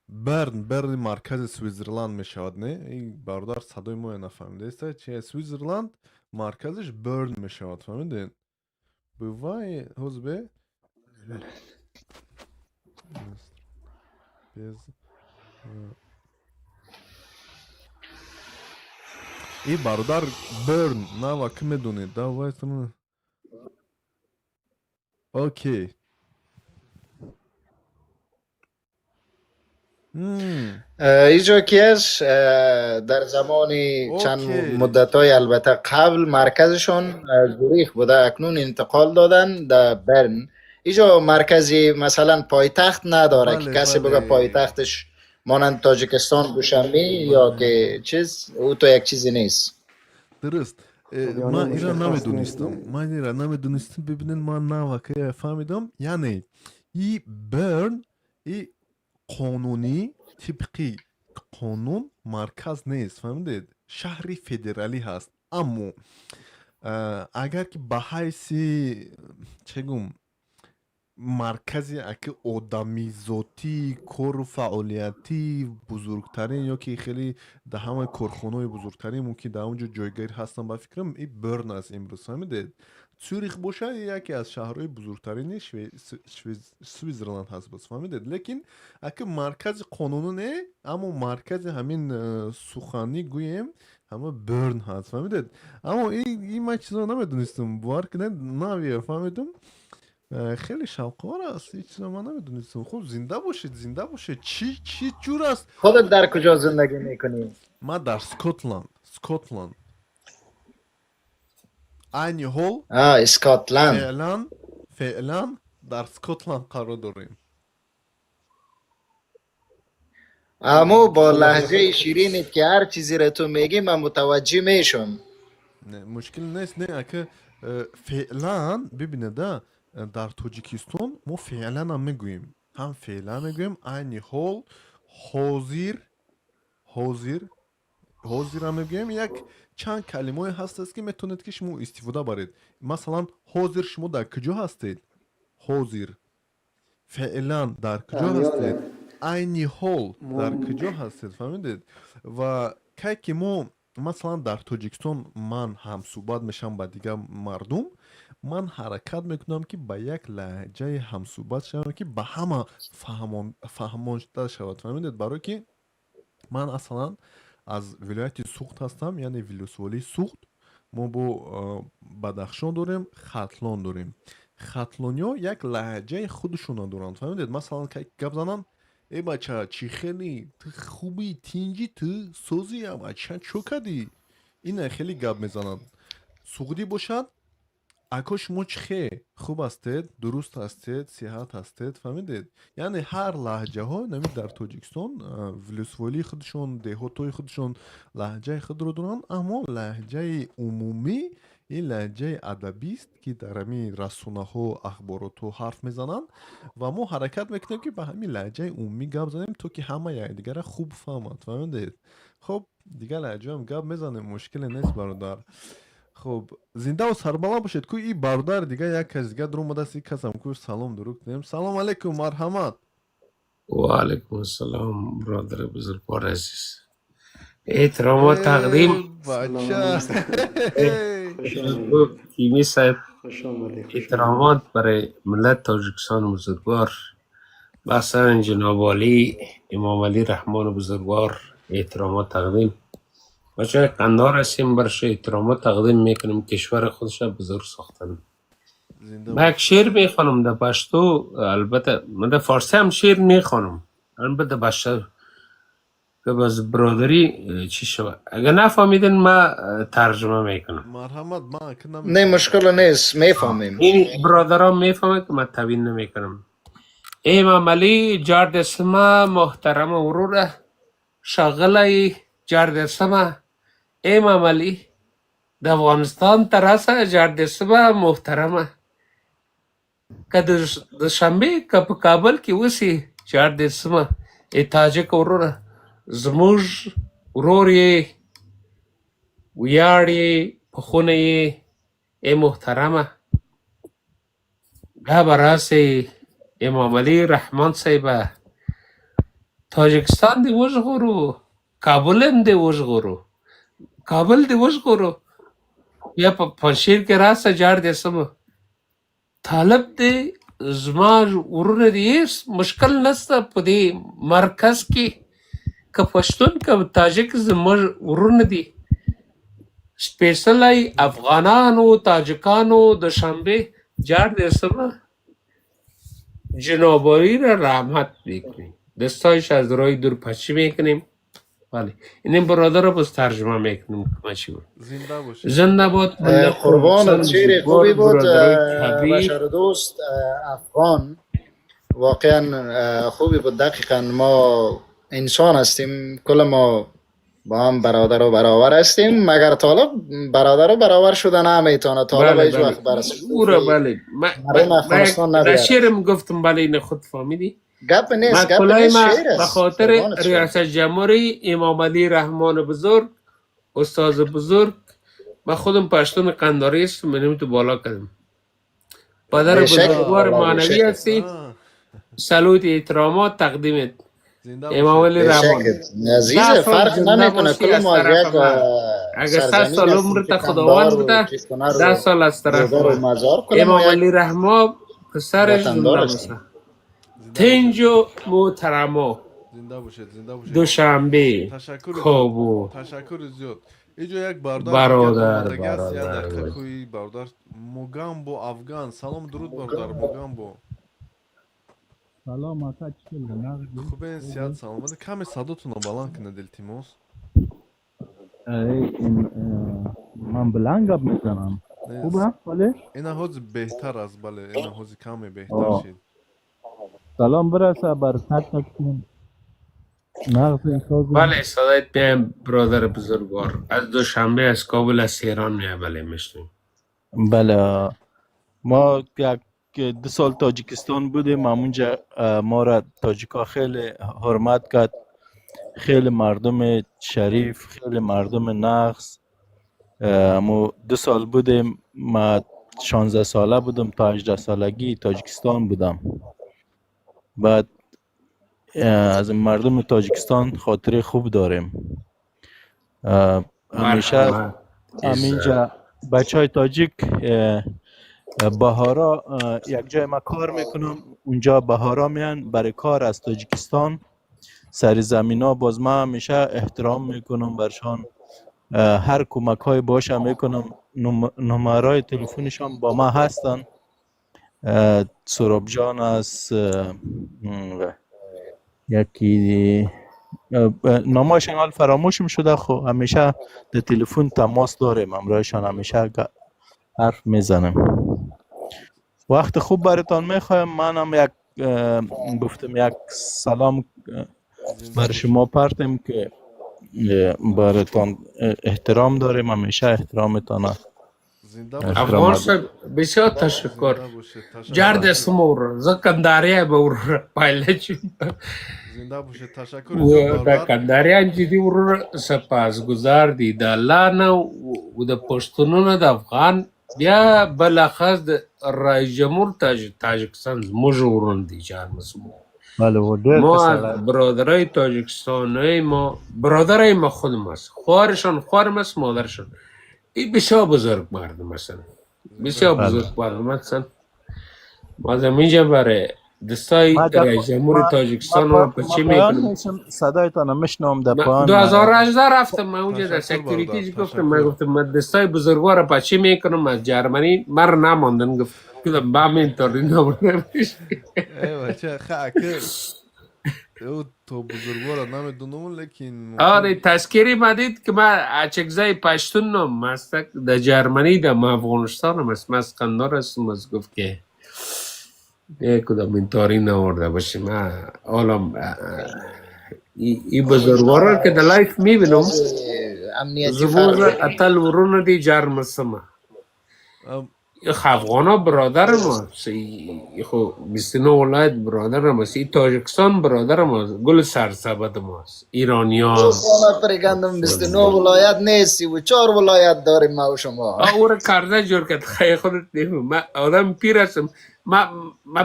Берн маркази Свизерланд мешавад, не? И бародар садои моя нафаҳмидаеста. Чи, Свизерланд марказиш Берн мешавад, фаҳмидед? Бывае ҳоз бе без и бародар, Берн нава ки медонед, давай. Окей.
اینجا که است در زمان چند مدت های البته قبل مرکزشان زوریخ بوده، اکنون انتقال دادن در برن. اینجا مرکزی مثلا پایتخت نداره که کسی بگه پایتختش مانند تاجیکستان دوشنبه یا که چیز، او تو یک چیزی نیست.
Дуруст.
خب یعنی
Ман инро
مشخص نیست.
намедонистам.
نه.
Ман инро намедонистам. Бибинед, ман навака фаҳмидам, яъне и Берн и қонунӣ, тибқи қонун марказ нест, фаҳмидед? Шаҳри федералӣ ҳаст, аммо агар ки ба ҳайси, чӣ гум, маркази аки одамизотӣ, кору фаъолиятӣ бузургтарин ё ки хеле дар ҳамаи корхонаҳои бузургтарин мумкин дар он ҷо ҷойгир ҳастанд, ба фикрам, и Берн аст имрӯз, фаҳмидед? Цюрих бошад, яке аз шаҳрҳои бузургтарини Свизерланд ҳаст боз, фаҳмидед? Лекин аки маркази қонунӣ не, аммо маркази ҳамин суханӣ гӯем, ҳама Берн ҳаст, фаҳмидед? Аммо ин ман чизро намедонистам, бовар кунед, навия фаҳмидам. Хеле шавқовар аст, ин чизро ман намедонистам. Хуб, зинда бошед, зинда бошед. Чӣ ҷур аст?
خودت در کجا زندگی میکنی؟
Ман дар Скотланд айни ҳол.
آه، اسکاتلند.
Феълан дар Скотланд қарор дорем.
Аму бо лаҳҷаи ширинет ки ҳар чизеро ту мегӣ, ман мутаваҷҷеҳ мешам.
Не, мушкил нест, не, ака, феълан бибинеда, дар Тоҷикистон мо феъланам мегӯем, ҳам феълан мегӯем, айни ҳол, ҳозир, ҳозир, ҳозирам мегӯем. Як чанд калимое ҳастаст, ки метавонед, ки шумо истифода баред. Масалан, ҳозир шумо дар куҷо ҳастед? Ҳозир, феълан дар куҷо ҳастед? Айни ҳол дар куҷо ҳастед? Фаҳмидед? Ва кай ки мо, масалан, дар Тоҷикистон ман ҳамсӯҳбат мешавам ба дигар мардум, ман ҳаракат мекунам, ки ба як лаҳҷаи ҳамсӯҳбат шавам, ки ба ҳама фаҳмонда шавад. Фаҳмидед? Барое ки ман аслан аз вилояти Суғд ҳастам, яъне вилусволии Суғд. Мо бо Бадахшон дорем, Хатлон дорем. Хатлониҳо як лаҳҷаи худшона доранд. Фаҳмидед? Масалан, гап зананд: «Э, бача, чӣ хеле ту хубӣ, тинҷӣ, ту созӣ, бача, чо кардӣ?» Ина хеле гап мезананд. Суғдӣ бошад: «Ако, шумо чӣ хе, хуб ҳастед, дуруст ҳастед, сиҳат ҳастед?» Фаҳмидед? Яъне ҳар лаҳҷаҳо нами дар Тоҷикистон вилусволии худшон, деҳотҳои худшон лаҳҷаи худро доранд, аммо лаҳҷаи умумӣ ин лаҳҷаи адабист, ки дар ҳамин расонаҳо, ахборотҳо ҳарф мезананд, ва мо ҳаракат мекунем, ки ба ҳамин лаҳҷаи умумӣ гап занем, то ки ҳама якдигарро хуб фаҳмад. Фаҳмидед? Хуб, дигар лаҳҷаам гап мезанем, мушкиле нест, бародар. Хуб, зиндаву сарбаланд бошед. Ку и бародар дига, як кас дига дуромадааст, и касам ку салом дуруд кунем. Салом алейкум, марҳамат.
ва алайкум ассалом, бародари бузургвор азиз, эҳтиромот тақдим.
Бача.
Кими саҳиб, эҳтиромот барои миллат Тоҷикистони бузургвор, махсусан ҷаноби олӣ Эмомалӣ Раҳмони бузургвор эҳтиромот тақдим. Бачаҳои Қандор ҳастем, барои эҳтиромот тақдим мекунем, кишвари худша бузург сохтан. Ман як шеър мехонам дар пашту, албатта ман дар форсӣ ҳам шеър мехонам, албатта пашто ки боз бародарӣ чӣ шавад. Агар нафаҳмидин, ман тарҷума мекунам.
Марҳамат, ман ки
Не, мушкил нест, мефаҳмем.
Ин бародарон мефаҳманд, ки ман тавин намекунам. Эмомалӣ ҷардесма, муҳтарама вурура ښاغلی جاردسمه، امامعلي د افغانستان ته راسه جاردسمه محترمه، که د دوشنبې که په کابل کې اوسې جاردسمه. ای تاجک وروره، زموږ ورور یې، ویاړ یې، په خونه یې، ای محترمه، بیا به راسې. امامعلي رحمان صاحبه، تاجکستان دې وژغورو، کابل هم دې وژغورو، کابل دې وژغورو، بیا په پنجشیر کې راسه جار دې سمه. طالب دې زما ورونه دي، هیڅ مشکل نشته په دې مرکز کې، که پښتون که تاجک زموږ ورونه دي. سپېڅلی افغانانو، تاجکانو، دوشنبه جار دې سمه، جناب عالی را رحمت میکنیم، دستایش از راه دور پچی میکنیم. بله، این برادر رو باز ترجمه میکنیم که چی بود.
زنده باشید.
زنده باد ملت
قربان
پاکستان
شعر
بزرگوار،
خوبی بود.
برادرای کبیر.
بشر دوست افغان، واقعا خوبی بود. دقیقا ما انسان هستیم، کل ما با هم برادر و برابر هستیم، مگر طالب برادر و برابر شده نمیتونه. طالب
بله
هیچ
بله
وقت بر
او را بله،
مردم
ما
افغانستان
در
نبیاره.
شعرم گفتم، بله، این خود فهمیدی.
گپ
ما
نیست، گپ
کلای
نیست،
ما
شعر
به
است.
خاطر
قربانت شم.
ریاست جمهوری امام علی رحمان بزرگ، استاد بزرگ، ما خودم پشتون قنداری هستم، منم تو بالا کردم. پدر
بیشک
بزرگوار
بالا
معنوی
بیشک.
هستی، سلوت احترامات تقدیمت
زنده
امام
باشید.
علی رحمان.
بیشک عزیز،
10 سال
فرق
زنده
نمیکنه،
باشی
کل
از
ما از
طرف
یک
من. اگر 100
سرزمین
سال
هستیم
عمر
که
تا خداوند
قندار و
بده،
چیز کنر
10
و
سال از طرف
گذر و
من.
مزار، کل ما
امام
یک
علی رحمان پسرش زنده
وطندار هستیم.
باشه. تنجو محترما.
زنده باشید، زنده باشید.
دوشنبه
تشکر زیاد.
کابو.
تشکر زیاد. اینجا یک برادر دیگه
برادر
آمدگی است، یک
برادر
دقیقه کوی برادر موگامبو افغان. سلام، درود برادر موگامبو.
سلام ака, чӣ хел нағзи?
Хубен, сиҳат, саломат. Каме садотонро баланд кунед, илтимос.
Эй, ин ман баланд гап мезанам.
Не,
хуб аст вале?
Ина ҳозир беҳтар аст, бале, ина ҳозир каме беҳтар шид.
Салом бираса бар так тактун. نغز سازم.
بله، صدایت میایم برادر بزرگوار. از دوشنبه، از کابل، از تهران میای. بله، میشنیم.
بله، ما یک 2 سال تاجیکستان بودیم. همونجا ما را تاجیکا خیلی حرمت کرد. خیلی مردم شریف، خیلی مردم نغز. امو 2 سال بودیم. ما 16 ساله بودم، تا 18 سالگی تاجیکستان بودم. بعد از مردم تاجیکستان خاطره خوب داریم. همیشه
مرحبا.
همینجا بچه های تاجیک بهارا یک جای ما کار میکنم، اونجا بهارا میان برای کار از تاجیکستان سر زمینا. باز ما همیشه احترام میکنم برشان، هر کمک های باشه میکنم. نمرای تلفنشان با ما هستن. سراب جان از یکی نامایشان حال فراموشم شده. خب همیشه در تلفن تماس داریم همراهشان، همیشه حرف میزنم. وقت خوب براتان میخوایم. منم یک گفتم یک سلام
زنده
بر
باشید.
شما پرتیم که براتان احترام داریم، همیشه احترامتان
زنده باشید.
افغان
احترام.
صاحب، بسیار تشکر.
زنده باشید.
جر
تشکر.
دستم ورور، زه کندهاری به ورور پایله چې
زنده باشید. تشکر زیاد
و د
برادر.
کندهاریان چې دي ورور، سپاسګزار دي د الله نه و د پښتنو نه د افغان، بیا بالاخص د رئیس جمهور تاجکستان زموږ ورون دي جان مسمو.
بله و ډېر
ما
ښه
از
سړی.
برادرای تاجکستانای ما، برادرای ما خودم است، خوارشان خوارم است، مادرشان. این بسیار بزرگ مردم هستن.
زنده
بسیار
باشید.
بله.
بزرگ مردم هستن. ما از اینجا برای دستای
ما در
رئیس جمهور
ما ما
تاجکستان رو
ما
پچی
پایان
میکنم.
میشم، صدایتان میشنوم در
من
پایان.
2018 رفتم، من اونجا در
تشکر برادر.
security گفتم، من
تشکر.
گفتم من دستای بزرگوار رو پچی میکنم از جرمنی، مر نماندن. گفت گفتم با من اینطوری نبردم.
эй бача ха ака ӯ то бузургворро намедонам, лекин
آره
мумкин
تذکری ما دید که من اچکزای پشتون نم مستک در جرمنی، در ما افغانستان هم است، من از قندار هستم. از گفت که یک کدام اینطوری نورده باشه. من حالا ای بزرگوارا که در live میبینم
امنیتی
زموږ
فرق
اتل ورونه دي، جار مسمه.
ام،
افغانا برادر ما، خو 29 ولایت برادر ماست. ای تاجکستان برادر ماست، گل سرسبد ماست ایرانیان.
خانه پرگندم 29 ولایت نیست، 34 ولایت داریم ما و شما.
او را کرده جور کرد. خیلی خودت نیم، من آدم پیر هستم. من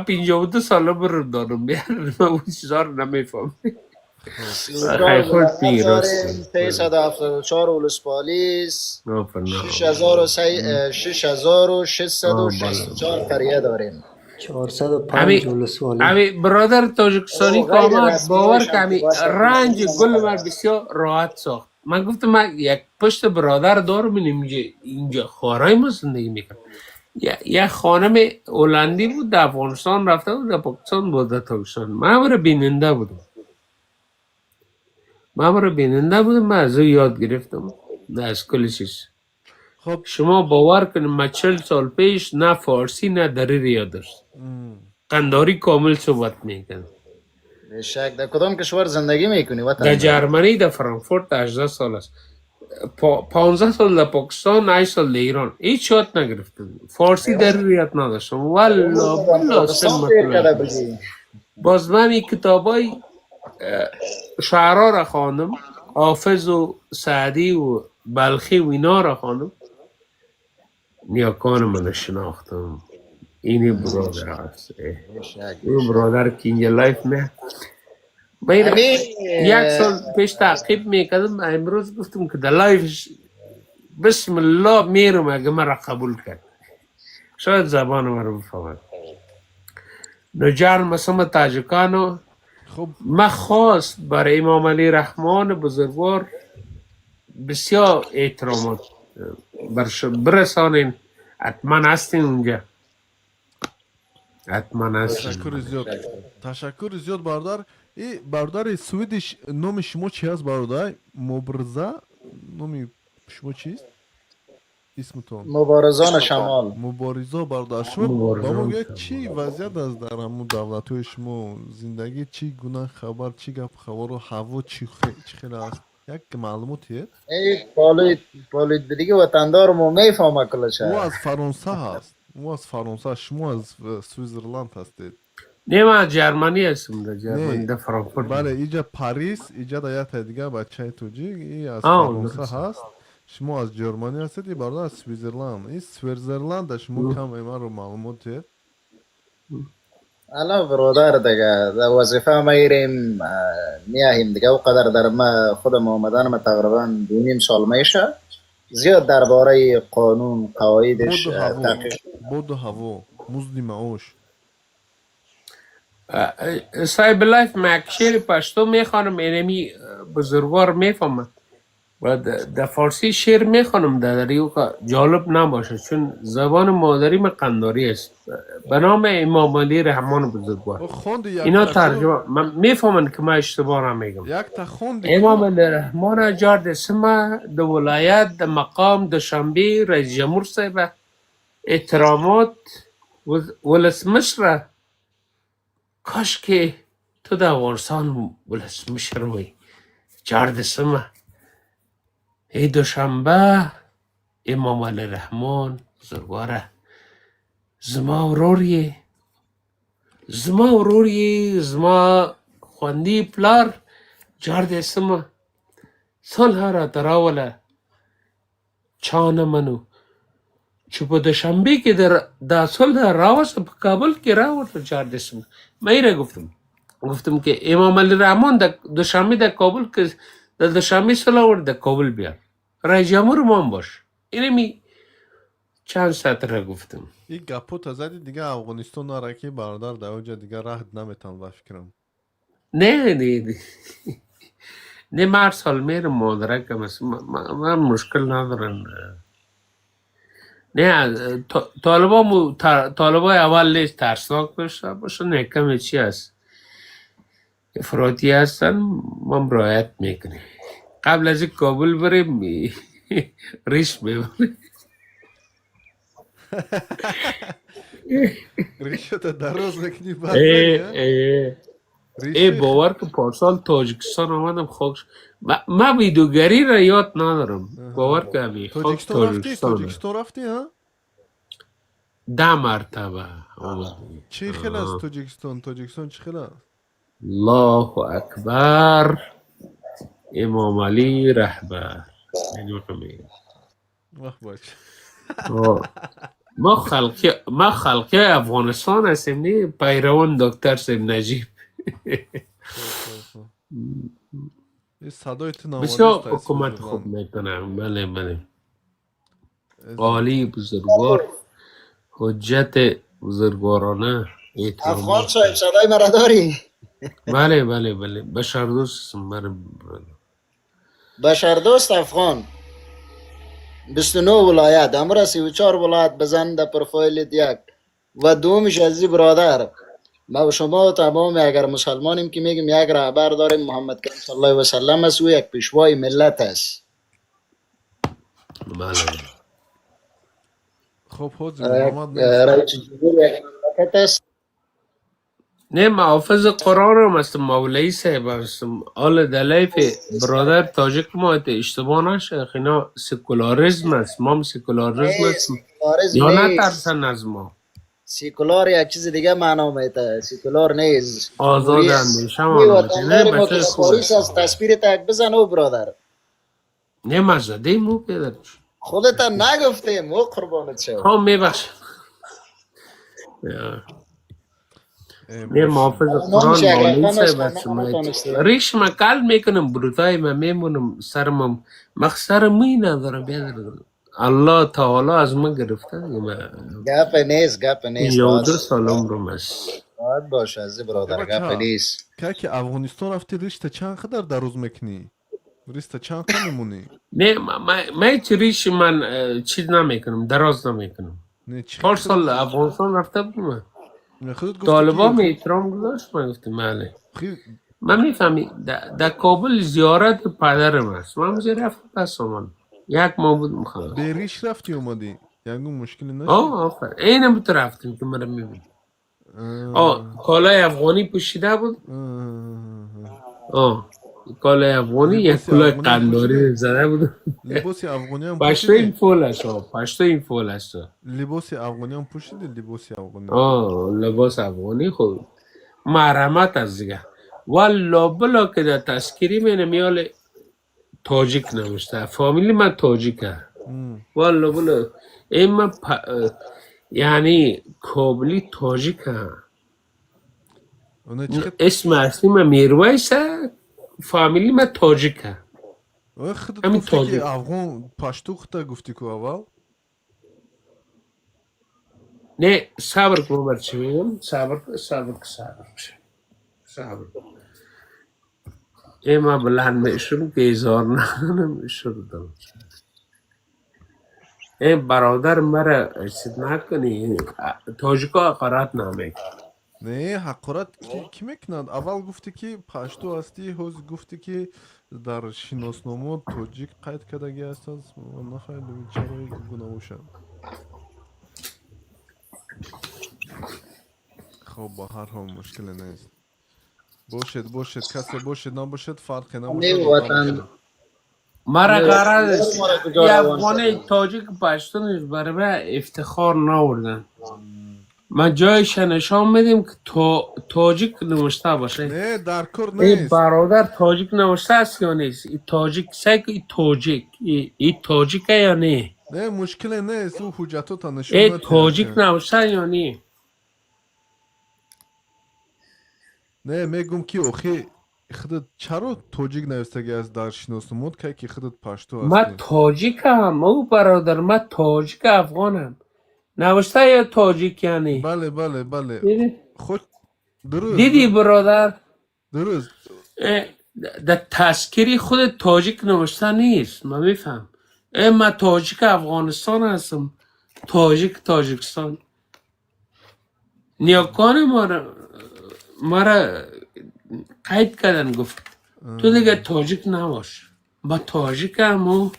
52 ساله برم دارم بیار، من اون چیزا رو نمیفهم.
خب
34
خیلی خود
ولایت
پیر
داریم،
هستم.
374 ولسوالی است،
نه نه.
6664 قریه داریم.
405
همی
ولسوالی.
همی برادر تاجکستانی
او
که
غیر
آمد، باور
رسمیش
که
هم که
همی
باشه
رنج
500
گل
نفر
من
است.
بسیار راحت ساخت. من گفتم من یک پشت برادر دارم، اینجا اینجا خواهرای ما زندگی میکنم. یه خانم هلندی بود، در افغانستان رفته بود، در پاکستان بود، در تاجکستان. من برای بیننده بودم، من برای بیننده بودم. من از او یاد گرفتم، نه از کل چیز.
خب
شما باور کنید، من 40 سال پیش نه فارسی نه دری رو یاد داشت، قنداری کامل صحبت میکنم.
بیشک. در کدام کشور زندگی میکنی
در
وطن دار؟
جرمنی، در فرانکفورت 18 سال است. 15 سال در پاکستان، 8 سال در ایران. هیچ یاد نگرفتم، فارسی دری رو یاد نداشتم، والله بالله.
پاکستان
سم
تیر کرده بودی.
باز من این کتابای شعرا را خواندم، حافظ و سعدی و بلخی و اینا را خواندم، نیاکان من شناختم. اینی برادر هست.
بیشک.
این
بیشک.
برادر که اینجا live نه، من اینو
امی
یک سال پیش تعقیب میکردم. امروز گفتم که در live ش بسم الله میرم، اگه مرا قبول کرد شاید زبان مرا بفهمد. نجار مسم تاجکانو.
خب
ما خواست برای امام علی رحمان بزرگوار بسیار احترامات برسانین. حتما هستین اونجا، حتما هستین.
Ташаккури зиёд, ташаккури зиёд, бародар. И бародари Swedish, номи шумо чи аст, бародар? Мобрза, номи шумо чист? Исмтон?
Муборизон Шамол.
Муборизо бародар, шумо ба мо
Муборизон
гӯед, чӣ
Шамол.
вазъият аст дар ҳамун давлатҳои шумо? Зиндагӣ чӣ гуна, хабар чӣ, гап хабару ҳаво чӣ хел аст? Як маълумот диҳед.
Эй полит полит دیگه وطندار مو میفهمه
Ӯ
کلشه.
аз Фаронса ҳаст, ӯ аз Фаронса, шумо аз Свизерланд ҳастед.
Не, ман аз Ҷерманӣ ҳастам, дар Ҷерманӣ,
Не,
дар Франкфурт.
бале, иҷа Парис, иҷа да якта дига бачаи тоҷик, и аз Фаронса
Дуруст.
ҳаст. Шумо аз Ҷерманӣ ҳастед, и бародар аз Свизерланд. И Свизерланда шумо каме маро маълумот диҳед.
الان برادر دیگه در وظیفه ما ایریم میاهیم دیگه او قدر در ما خودم آمدن ما تقریبا 2.5 سال میشه. زیاد درباره قانون قواعدش
Боду ҳаво,
تحقیق.
боду ҳаво, музди маош.
صاحب live، من یک شعر پشتو میخوانم، اینمی بزرگوار میفهمد و در فارسی شعر میخوانم، در دری او که جالب نباشه، چون زبان مادری من قنداری است. به نام امام علی رحمان بزرگوار.
О, хонди
اینا
якта ку.
ترجمه من میفهمن که من اشتباه نمیگم.
Якта хонди
امام
ку.
علی رحمان جار د سمه د ولایت د مقام دوشنبه رئیس جمهور صاحب احترامات ولسمشره، کاش که تو د افغانستان ولسمشر وای. جار د سمه ای دوشنبه امام علی رحمان بزرگواره، زما ورور یې، زما ورور یې، زما خوندي پلار، جار دې سمه، صلح راته راوله، چا نه منو چې په دوشنبه کې در دا صلح راوسته، په کابل کې راوړه، جار دې سمه. من ایره گفتم، گفتم که امام علی رحمان در دوشنبه در کابل که در دوشنبه صلح آورد، در کابل بیار، رئیس جمهور ما هم باش. اینمی چند سطر را گفتم.
И гапота зади, дига Афғонистон нара ки бародар, дар оҷа дига раҳт наметан ба фикрам.
نه نه نه نه، من هر سال میرم، مادرکم است، من مشکل ندارم. نه، طالبا طالبای اول نیست ترسناک باشه باشه، نه، کمی چی هست، افراطی هستن، ما هم رعایت میکنیم. قبل از اینکه کابل بریم ریش میبریم.
Ришата дароз мекунӣ, баъд мери, а?
ای
Риши
باور که پارسال تاجیکستان آمدم، خاک من ویدیوگری را یاد ندارم، باور که همی خاک
Тоҷикистон рафтӣ?
تاجیکستان
Тоҷикистон рафтӣ, а?
10 مرتبه آمدم.
Чӣ хел аст Тоҷикистон? Тоҷикистон чӣ хел аст?
الله اکبر، امام علی رهبر، یعنی میگم.
Вах, бач.
ما خلقی افغانستان هستیم، نه پیروان دکتر صاحب نجیب.
خب خب خب، ин садои ту
بسیار
навонист ай
حکومت خوب
Свизерланд.
میکنه، بله بله. عالی بزرگوار، حجت بزرگوارانه
افغان
احترامات.
صاحب، صدای مرا داری؟
بله بله بله، بشر دوست هستم، بله.
بشردوست افغان، 29 ولایت امرا 34 ولایت بزن در پروفایل یک و دومش از برادر ما و شما و تمام اگر مسلمانیم که میگیم یک رهبر داریم، محمد کریم صلی الله علیه و سلم است، او یک پیشوای ملت است.
بله.
خب ҳозир
یک
Муҳаммад нест.
رئیس جمهور یک مملکت است.
نه، ما حافظ قرآن هم هستم، مولوی صاحب هستم. حال د live برادر تاجک ما اشتباه نشه، اینا سکولاریزم است، ما هم سکولاریزم
نه،
هستیم.
سکولاریسم
یا
نیست.
نترسن از ما.
سیکولار یک چیز دیگه معنا میده، سیکولار نیست.
آزاد
جمهوری است.
اندیشه
این
معنا میده. نه،
وطندار ما که
بچه
در
خوب
پاریس
است.
است، تصویر تک بزن او برادر.
نه، ما زده مو پیدا
خودت نگفتیم او قربانت شو.
ها، میبخشم.
Э,
نه،
бош.
محافظ
نامش
قرآن
یک
مولوی
رقم است
صاحب
که
هستم.
ما نتونستیم.
ریش ما کل میکنم، بروتای ما میمونم، سرم مخ سر موی ندارم بیادر. الله تعالی از من گرفته دیگه. من
گپ نیست، گپ نیست.
52
راحت
سال عمرم است.
راحت باش از
Э,
برادر، گپ
бача,
نیست.
ка ки Афғонистон рафтӣ, ришта чанд қадар дароз мекунӣ? Риста чанд қа мемонӣ?
نه، من هیچ ریش من چیز نمیکنم، دراز نمیکنم.
Не, чӣ
4
хел?
سال افغانستان رفته بودم.
Не, худат гуфтӣ
طالبا
ки
می احترام گذاشت، من گفتم بله.
хи
من میفهمی، در کابل زیارت پدرم است، من اونجا رفتم پس آمدم. Як моҳ будам, халос.
Бериш рафтӣ омадӣ? Ягон мушкиле нашид?
Офарин, айнан буту рафтем ки маро мебинӣ. О, колаи афғонӣ пӯшида буд. О, колаи афғонӣ, як
Либоси
кулоҳи
афғониам
қандорӣ
пӯшидӣ?
зада буд.
Либоси афғониам
Пашто
пӯшидӣ?
ин фол аст, о, пашто ин фол аст.
Либоси афғониам пӯшидӣ? Либоси афғонӣ.
О, либос афғонӣ худ маҳрамат аст дига. Валло било ки дар тазкирӣ менам ёле тоҷик навишта. Фамили ман тоҷика. Валло било эй ман яъне кобили тоҷика.
Она чӣ?
Исми асли ман Мирвайса, фамили ман тоҷика.
Ой, худат
Ҳамин
гуфтӣ ки
тоҷик.
афғон пашту хута гуфтӣ ку аввал?
Не, сабр кун, бар чӣ мегӯям? Сабр кун, сабр кун, сабр кун. Сабр кун. Э, ман баланд мешум ки изҳор накунам шурдам. Э, бародар, мара чиз накунӣ. Тоҷико ҳақорат намекунад.
Не, ҳақорат кӣ мекунад? Аввал гуфтӣ ки пашту ҳастӣ, ҳозир гуфтӣ ки дар шиносномо тоҷик қайд кардагӣ ҳастанд. Ман нафаҳмидам, чаро ин гуна бошад. Хоб, ба ҳар ҳол мушкиле нест. Бошед, бошед, касе бошед, набошед, фарқе
Не
набошад, одам
ватан.
бошад.
Мара
Не
ғараз
ватан, маро куҷо
я
равон
афғони
карданд?
тоҷик паштуниш барои ман ифтихор наоварданд. Ман ҷояша нишон медиҳам ки тоҷик навишта бошад.
Не, дар кор
Э,
нест.
бародар, тоҷик навишта аст ё нест? И тоҷик сай ку, и тоҷик, и тоҷика ё не?
Не, мушкиле нест, ӯ ҳуҷҷатота нишон
Э,
натиҳад.
тоҷик навишта ё не?
Не, мегӯм ки охи худат чаро тоҷик навистагӣ аст дар шиносномот, кай ки худат пашту
Ман
ҳастӣ?
тоҷикам, ӯ бародар, ман тоҷик афғонам. Навишта ё тоҷик яъне?
Бале, бале, бале.
Дидӣ?
Худ дуруст.
Дидӣ, бародар?
Дуруст.
Э, дар тазкири худ тоҷик навишта нест, ман мефаҳмам. Э, ман тоҷик Афғонистон ҳастам. Тоҷик Тоҷикистон. Ниёкони маро қайд кардан, гуфт ту дига тоҷик набош. Ман тоҷикам. Ӯ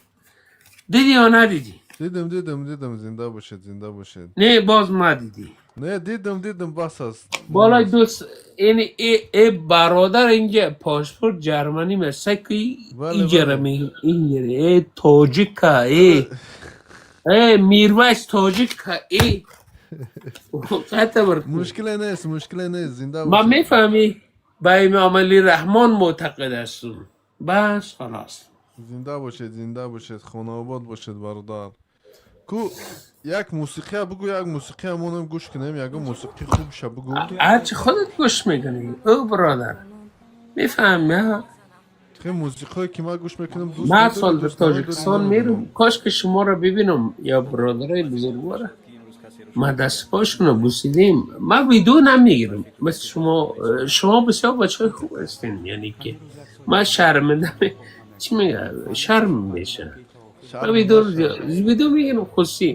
дидӣ ё надидӣ?
Дидам, дидам, дидам, зинда бошед, зинда бошед.
Не, боз мадидӣ.
Не, дидам, дидам, бас аст.
Болои дӯст ин э бародар, инҷа паспорт ҷарманӣ меса ки иҷара инҷара э тоҷика, э Мирвайс тоҷика, э қата бар.
Мушкиле нест, мушкиле нест, зинда
ман
бошед.
Мефаҳмӣ, ба Имомалӣ Раҳмон мӯътақид ҳастам, бас, халос.
Зинда бошед, зинда бошед, хонаобод бошед, бародар. Ку як мусиқия бугӯ, як мусиқия монем, гӯш кунем, ягон мусиқи хубша бугӯ.
Ҳарчи худат гӯш мекунӣ, ӯ бародар, мефаҳмӣ?
Хе, мусиқое ки ман гӯш мекунам, дӯст
ман
медорӣ,
сол дар
дӯст намедорӣ,
Тоҷикистон
намедонам.
мерам, кош ки шуморо бибинам ё бародарои бузургвора. Ман дастпошонро бусидем, ман видео намегирам мисли шумо. Шумо бисёр бачаҳои хуб ҳастем, яъне ки ман шарманда, чӣ мега, шарм меша. Ман
Шарм
видео
наша.
видео мегирам хусӣ.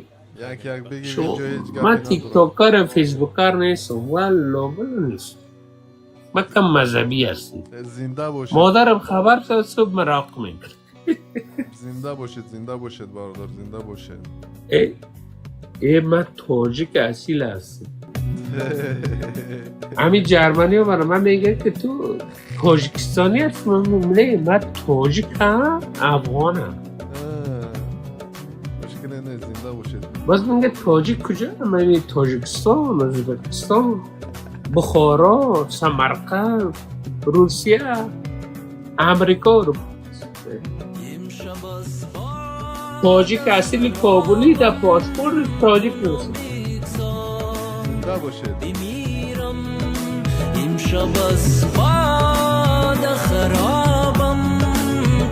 Як як бигир,
шумо
инҷо ҳеҷ
ман
гапе надорам.
тиктокар, фейсбукар нестам, валло валло нест. Ман кам мазҳабӣ ҳастам.
Зинда бошед.
Модарам хабар шуд, субҳ мароқ мекард.
Зинда бошед, зинда бошед, бародар, зинда бошед.
Э, ман тоҷик асил ҳастам. Ҳамин ҷарманиҳо барои ман мегӯянд ки ту тоҷикистонӣ ҳастӣ. Ман мегӯям, не, ман тоҷикам, афғонам.
Мушкиле нест, зинда бошед.
Боз мегӯяд, тоҷик куҷо? Ман мегӯям, Тоҷикистон, Ӯзбекистон, Бухоро, Самарқанд, Русия, Амрико. Тоҷик асили кобулӣ, дар паспорт тоҷик нест.
Зинда бошед.
امشب از باد خرابم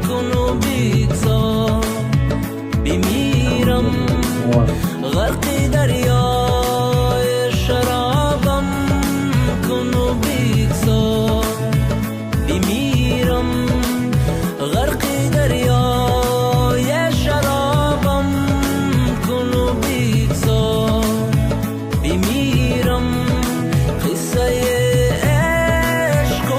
کن و بگذار بمیرم، غرق دریای شرابم کن و بگذار بمیرم، غرق دریای شرابم کن و بگذار بمیرم، قصه عشق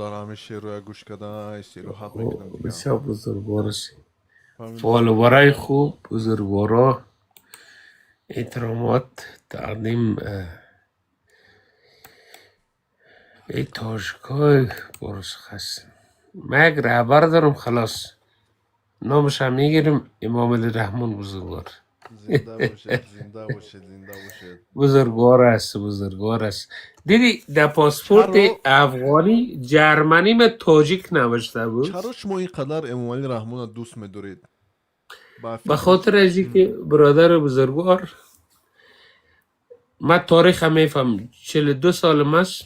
Бародар, ҳамин шеърро гӯш карда истироҳат мекунам дигар.
Бисёр бузургвор ҳастӣ.
Фаҳмидӣ?
Фолловерай хуб, бузургворо, эҳтиромот тақдим. Эй тоҷикой, борусх ҳастем. Ман як раҳбар дорам, халос, номашам мегирем: Эмомалӣ Раҳмон бузургвор.
Зинда бошед, зинда бошед, зинда бошед.
Бузургвор аст, бузургвор аст. Дидӣ, дар паспорти
Чаро
афғонӣ ҷарманӣ ма тоҷик навишта буд.
Чаро шумо ин қадар Эмомалӣ Раҳмонро дӯст медоред? Ба
Ба
фикри
хотир аз ин ки, бародари бузургвор, ман тариха мефаҳмам, 42 солам аст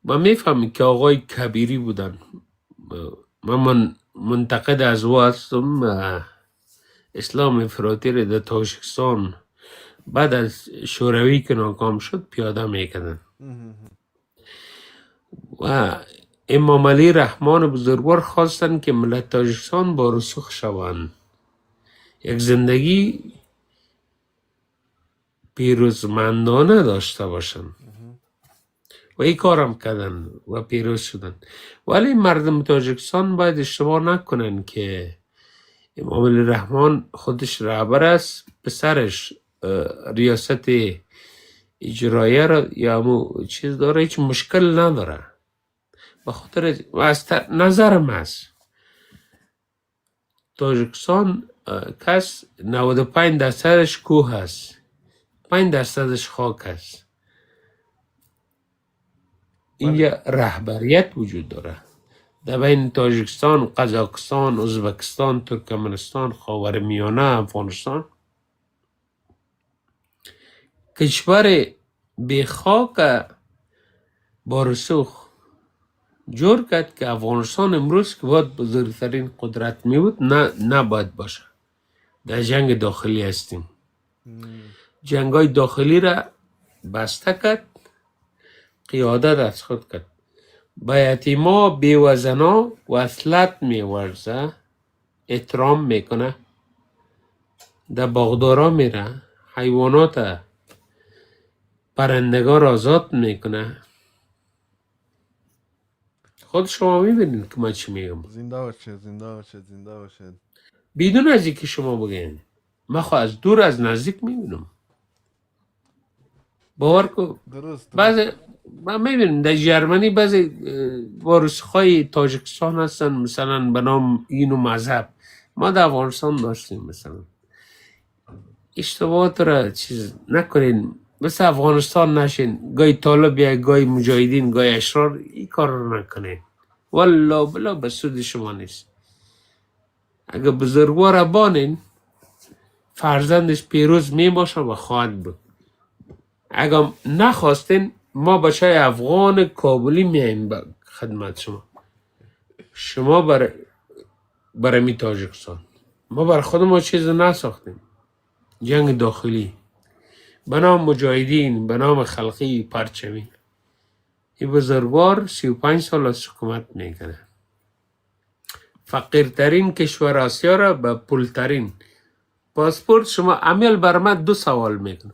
ва мефаҳмем, ки оғои Кабирӣ буданд. Ман мунтақид аз ӯ ҳастам. Ислом ифротиро дар Тоҷикистон баъд аз Шӯравӣ, ки ноком шуд, пиёда мекарданд. Ва Эмомалӣ Раҳмони бузургвор хостанд, ки миллати Тоҷикистон бо русух шаванд, як зиндагӣ пирӯзмандона дошта бошанд, ва ин корам карданд ва пирӯз шуданд. Вале мардуми Тоҷикистон бояд иштибоҳ накунанд, ки Эмомалӣ Раҳмон худаш раҳбар аст, писараш риёсати иҷроияро ё ҳамун чиз дора, ҳеҷ мушкил надора. Ба хотир аз назарам аст, Тоҷикистон кас 95 дарсадаш кӯҳ аст, 5 дарсадаш хок аст. Инҷа раҳбарият вуҷуд дорад. Дар байни Тоҷикистон, Қазоқистон, Ӯзбекистон, Туркманистон, Ховари Миёна, Афғонистон, кишвари бехок бо русух ҷур кард, ки Афғонистон имрӯз, ки бояд бузургтарин қудрат мебуд, набояд бошад. Дар ҷанги дохилӣ ҳастем. Ҷангҳои дохилиро баста кард, қиёдат аз худ кард, ба ятимо, бевазано васлат меварза, эҳтиром мекуна, дар боғдоро мера, ҳайвонота, паррандагонро озод мекуна. Худ шумо мебинед, ки ман чӣ мегӯям.
Зинда бошед, зинда бошед, зинда бошед.
Бидун аз ин ки шумо бигӯед, ман хо аз дур, аз наздик мебинам, бовар кун.
Дуруст, дуруст.
Баъзе ман мебинам, дар Ҷерманӣ баъзе ворисҳои Тоҷикистон ҳастанд, масалан, ба ном ину мазҳаб. Мо дар Афғонистон доштем, масалан. Иштибоҳотро чиз накунед, مثل افغانستان نشین، گاهی طالب یا گاهی مجاهدین، گاهی اشرار. این کار رو نکنین، والله بلا به سود شما نیست. اگه بزرگوار بانین، فرزندش پیروز می باشه و خواهد بود. اگر نخواستین، ما بچه افغان کابلی میاییم به خدمت شما. شما برای می تاجکستان، ما بر خود ما چیز نساختیم. جنگ داخلی به نام مجاهدین، به نام خلقی، پرچمی. این بزرگوار 35 سال از حکومت میکنه. فقیرترین کشور آسیا را به پولترین پاسپورت. شما امیل بر من دو سوال میکنه: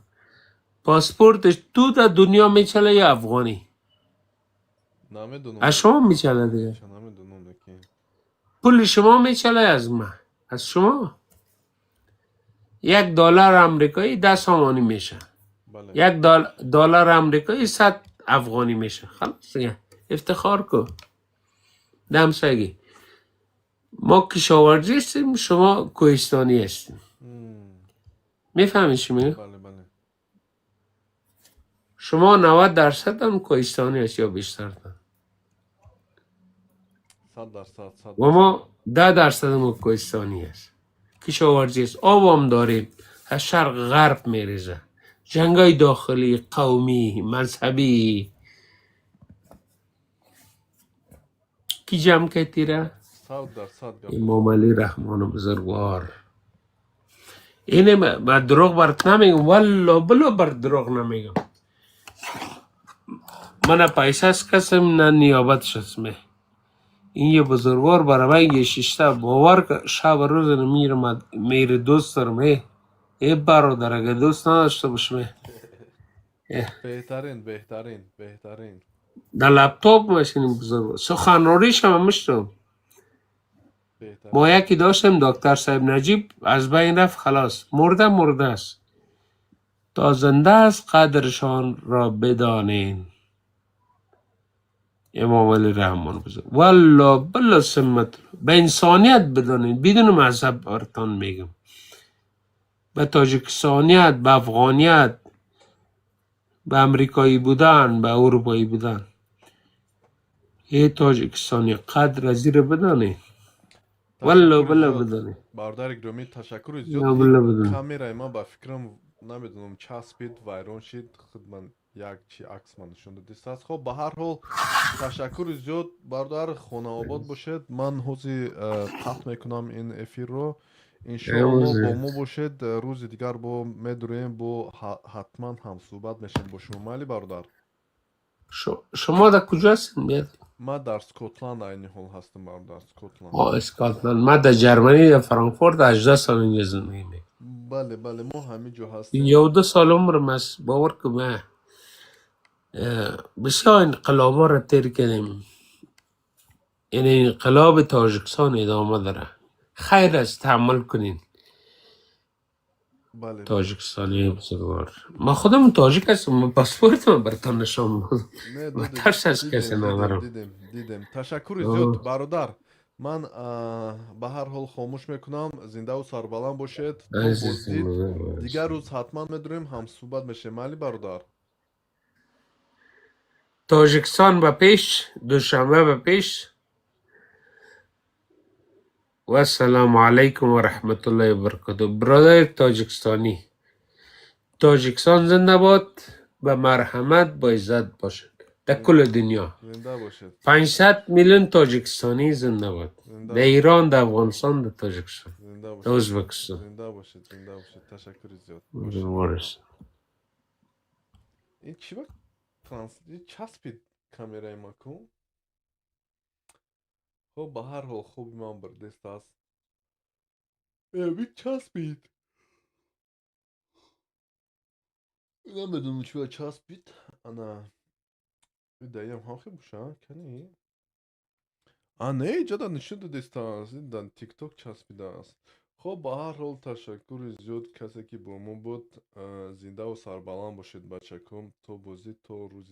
پاسپورتش تو در دنیا میچله یا افغانی؟
Намедонам.
از شما میچله دیگه.
Намедонам ки.
پول شما میچله از من؟ از شما. 1 دلار امریکایی 10 سامانی میشه.
بله.
یک دلار امریکایی 100 افغانی میشه. خلاص دیگه، افتخار کو دمسگی. ما کشاورزی هستیم، شما کوهستانی هستیم. میفهمی چی میگم؟
بله بله.
شما 90% هم کوهستانی هست یا بیشتر.
100%، 100.
و ما 10% ما کوهستانی است، کشاورزی است. آب هم داریم، از شرق غرب میریزه. جنگای داخلی، قومی، مذهبی، کی جمع که تیره؟
100% گپ.
امام علی رحمان بزرگوار. اینه، من دروغ برات نمیگم، والله بلا بر دروغ نمیگم. من پیسه از کسم نه، نیابتش اسمه. این یه بزرگوار برای من یه ششته، باور که شب و روز میرم میر دوست دارم. ای ای برادر، اگه دوست نداشته باشم.
بهترین، بهترین، بهترین.
در لپتاپ ماشینیم بزرگ سخنرانیش هم میشنم.
بهتر.
ما یکی داشتیم دکتر صاحب نجیب، از بین رفت، خلاص، مرده مرده است. تا زنده است قدرشان را بدانین. امام علی رحمان بزرگ، والله بالله سمت به انسانیت بدانین، بدون مذهب برتان میگم، به تاجیکستانیت، به افغانیت، به امریکایی بودن، به اروپایی بودن. ای تاجیکستانی، قدر از را بدانین، والله
ташаккури
بالله
зиёд.
بدانین.
Бародари гиромӣ, ташаккури зиёд.
نه
Ин
بالله بدانین.
Камераи ман, ба фикрам, намедонам, часпид, вайрон шид. Худ ман як чи акс ман нишон додистааст. Хоб, ба ҳар ҳол, ташаккури зиёд, бародар, хонаобод бошед. Ман ҳозир қатъ мекунам ин эфирро. Иншоалло, бо мо бошед. Рӯзи дигар бо медурем, бо ҳатман ҳамсӯҳбат мешавем бо шумо. Майли, бародар?
شما در کجا هستین بیاد؟
Ман дар Скотланд айни ҳол ҳастам, бародар, Скотланд.
آه، اسکاتلند. من در جرمنی، در فرانکفورت 18 سال اینجا زندگی میکنم.
Бале, мо ҳамин ҷо ҳастем.
52 سال عمرم است. باور که من بسیار انقلاب را تیر کردیم. یعنی انقلاب تاجیکستان ادامه داره. خیر است، تحمل کنین.
Бале.
تاجیکستانی بزرگوار، ما خودم تاجیک هستم. من پاسپورت من براتان نشان دادم.
Не
من
додем.
ترس از کسی
Дидем, дидем.
ندارم.
Дидем. Ташаккури зиёд, бародар. Ман ба ҳар ҳол хомӯш мекунам. Зиндаву сарбаланд бошед то
عزیزم.
боздид. Дигар рӯз ҳатман медурем, ҳамсӯҳбат мешавем. Майли, бародар?
تاجیکستان به پیش، دوشنبه به پیش و السلام علیکم و رحمت الله و برکاته. برادر تاجیکستانی، تاجیکستان زنده باد. به مرحمت، با عزت باشد در کل دنیا.
Зинда бошед.
500 میلیون تاجیکستانی زنده باد.
Зинда
در
бошед.
ایران، در افغانستان، در تاجیکستان،
Зинда
در
бошед.
ازبکستان.
Зинда бошед, зинда бошед. Ташаккури зиёд, бошед.
وارث.
Ин чӣ ба транс ин часпид камераи ма ку. Хоб, ба ҳар ҳол, хоби ман бирдест аст. Би часпид, намедонам чӣ ба часпид. Ана даям ҳам хел боша кани. А, не, иҷода нишон додистааст, ин дар Тикток часпидааст. Хоб, ба ҳар ҳол, ташаккури зиёд, касе ки бо мо буд. Зиндаву сарбаланд бошед, бачакум. То бозӣ, то рӯзи.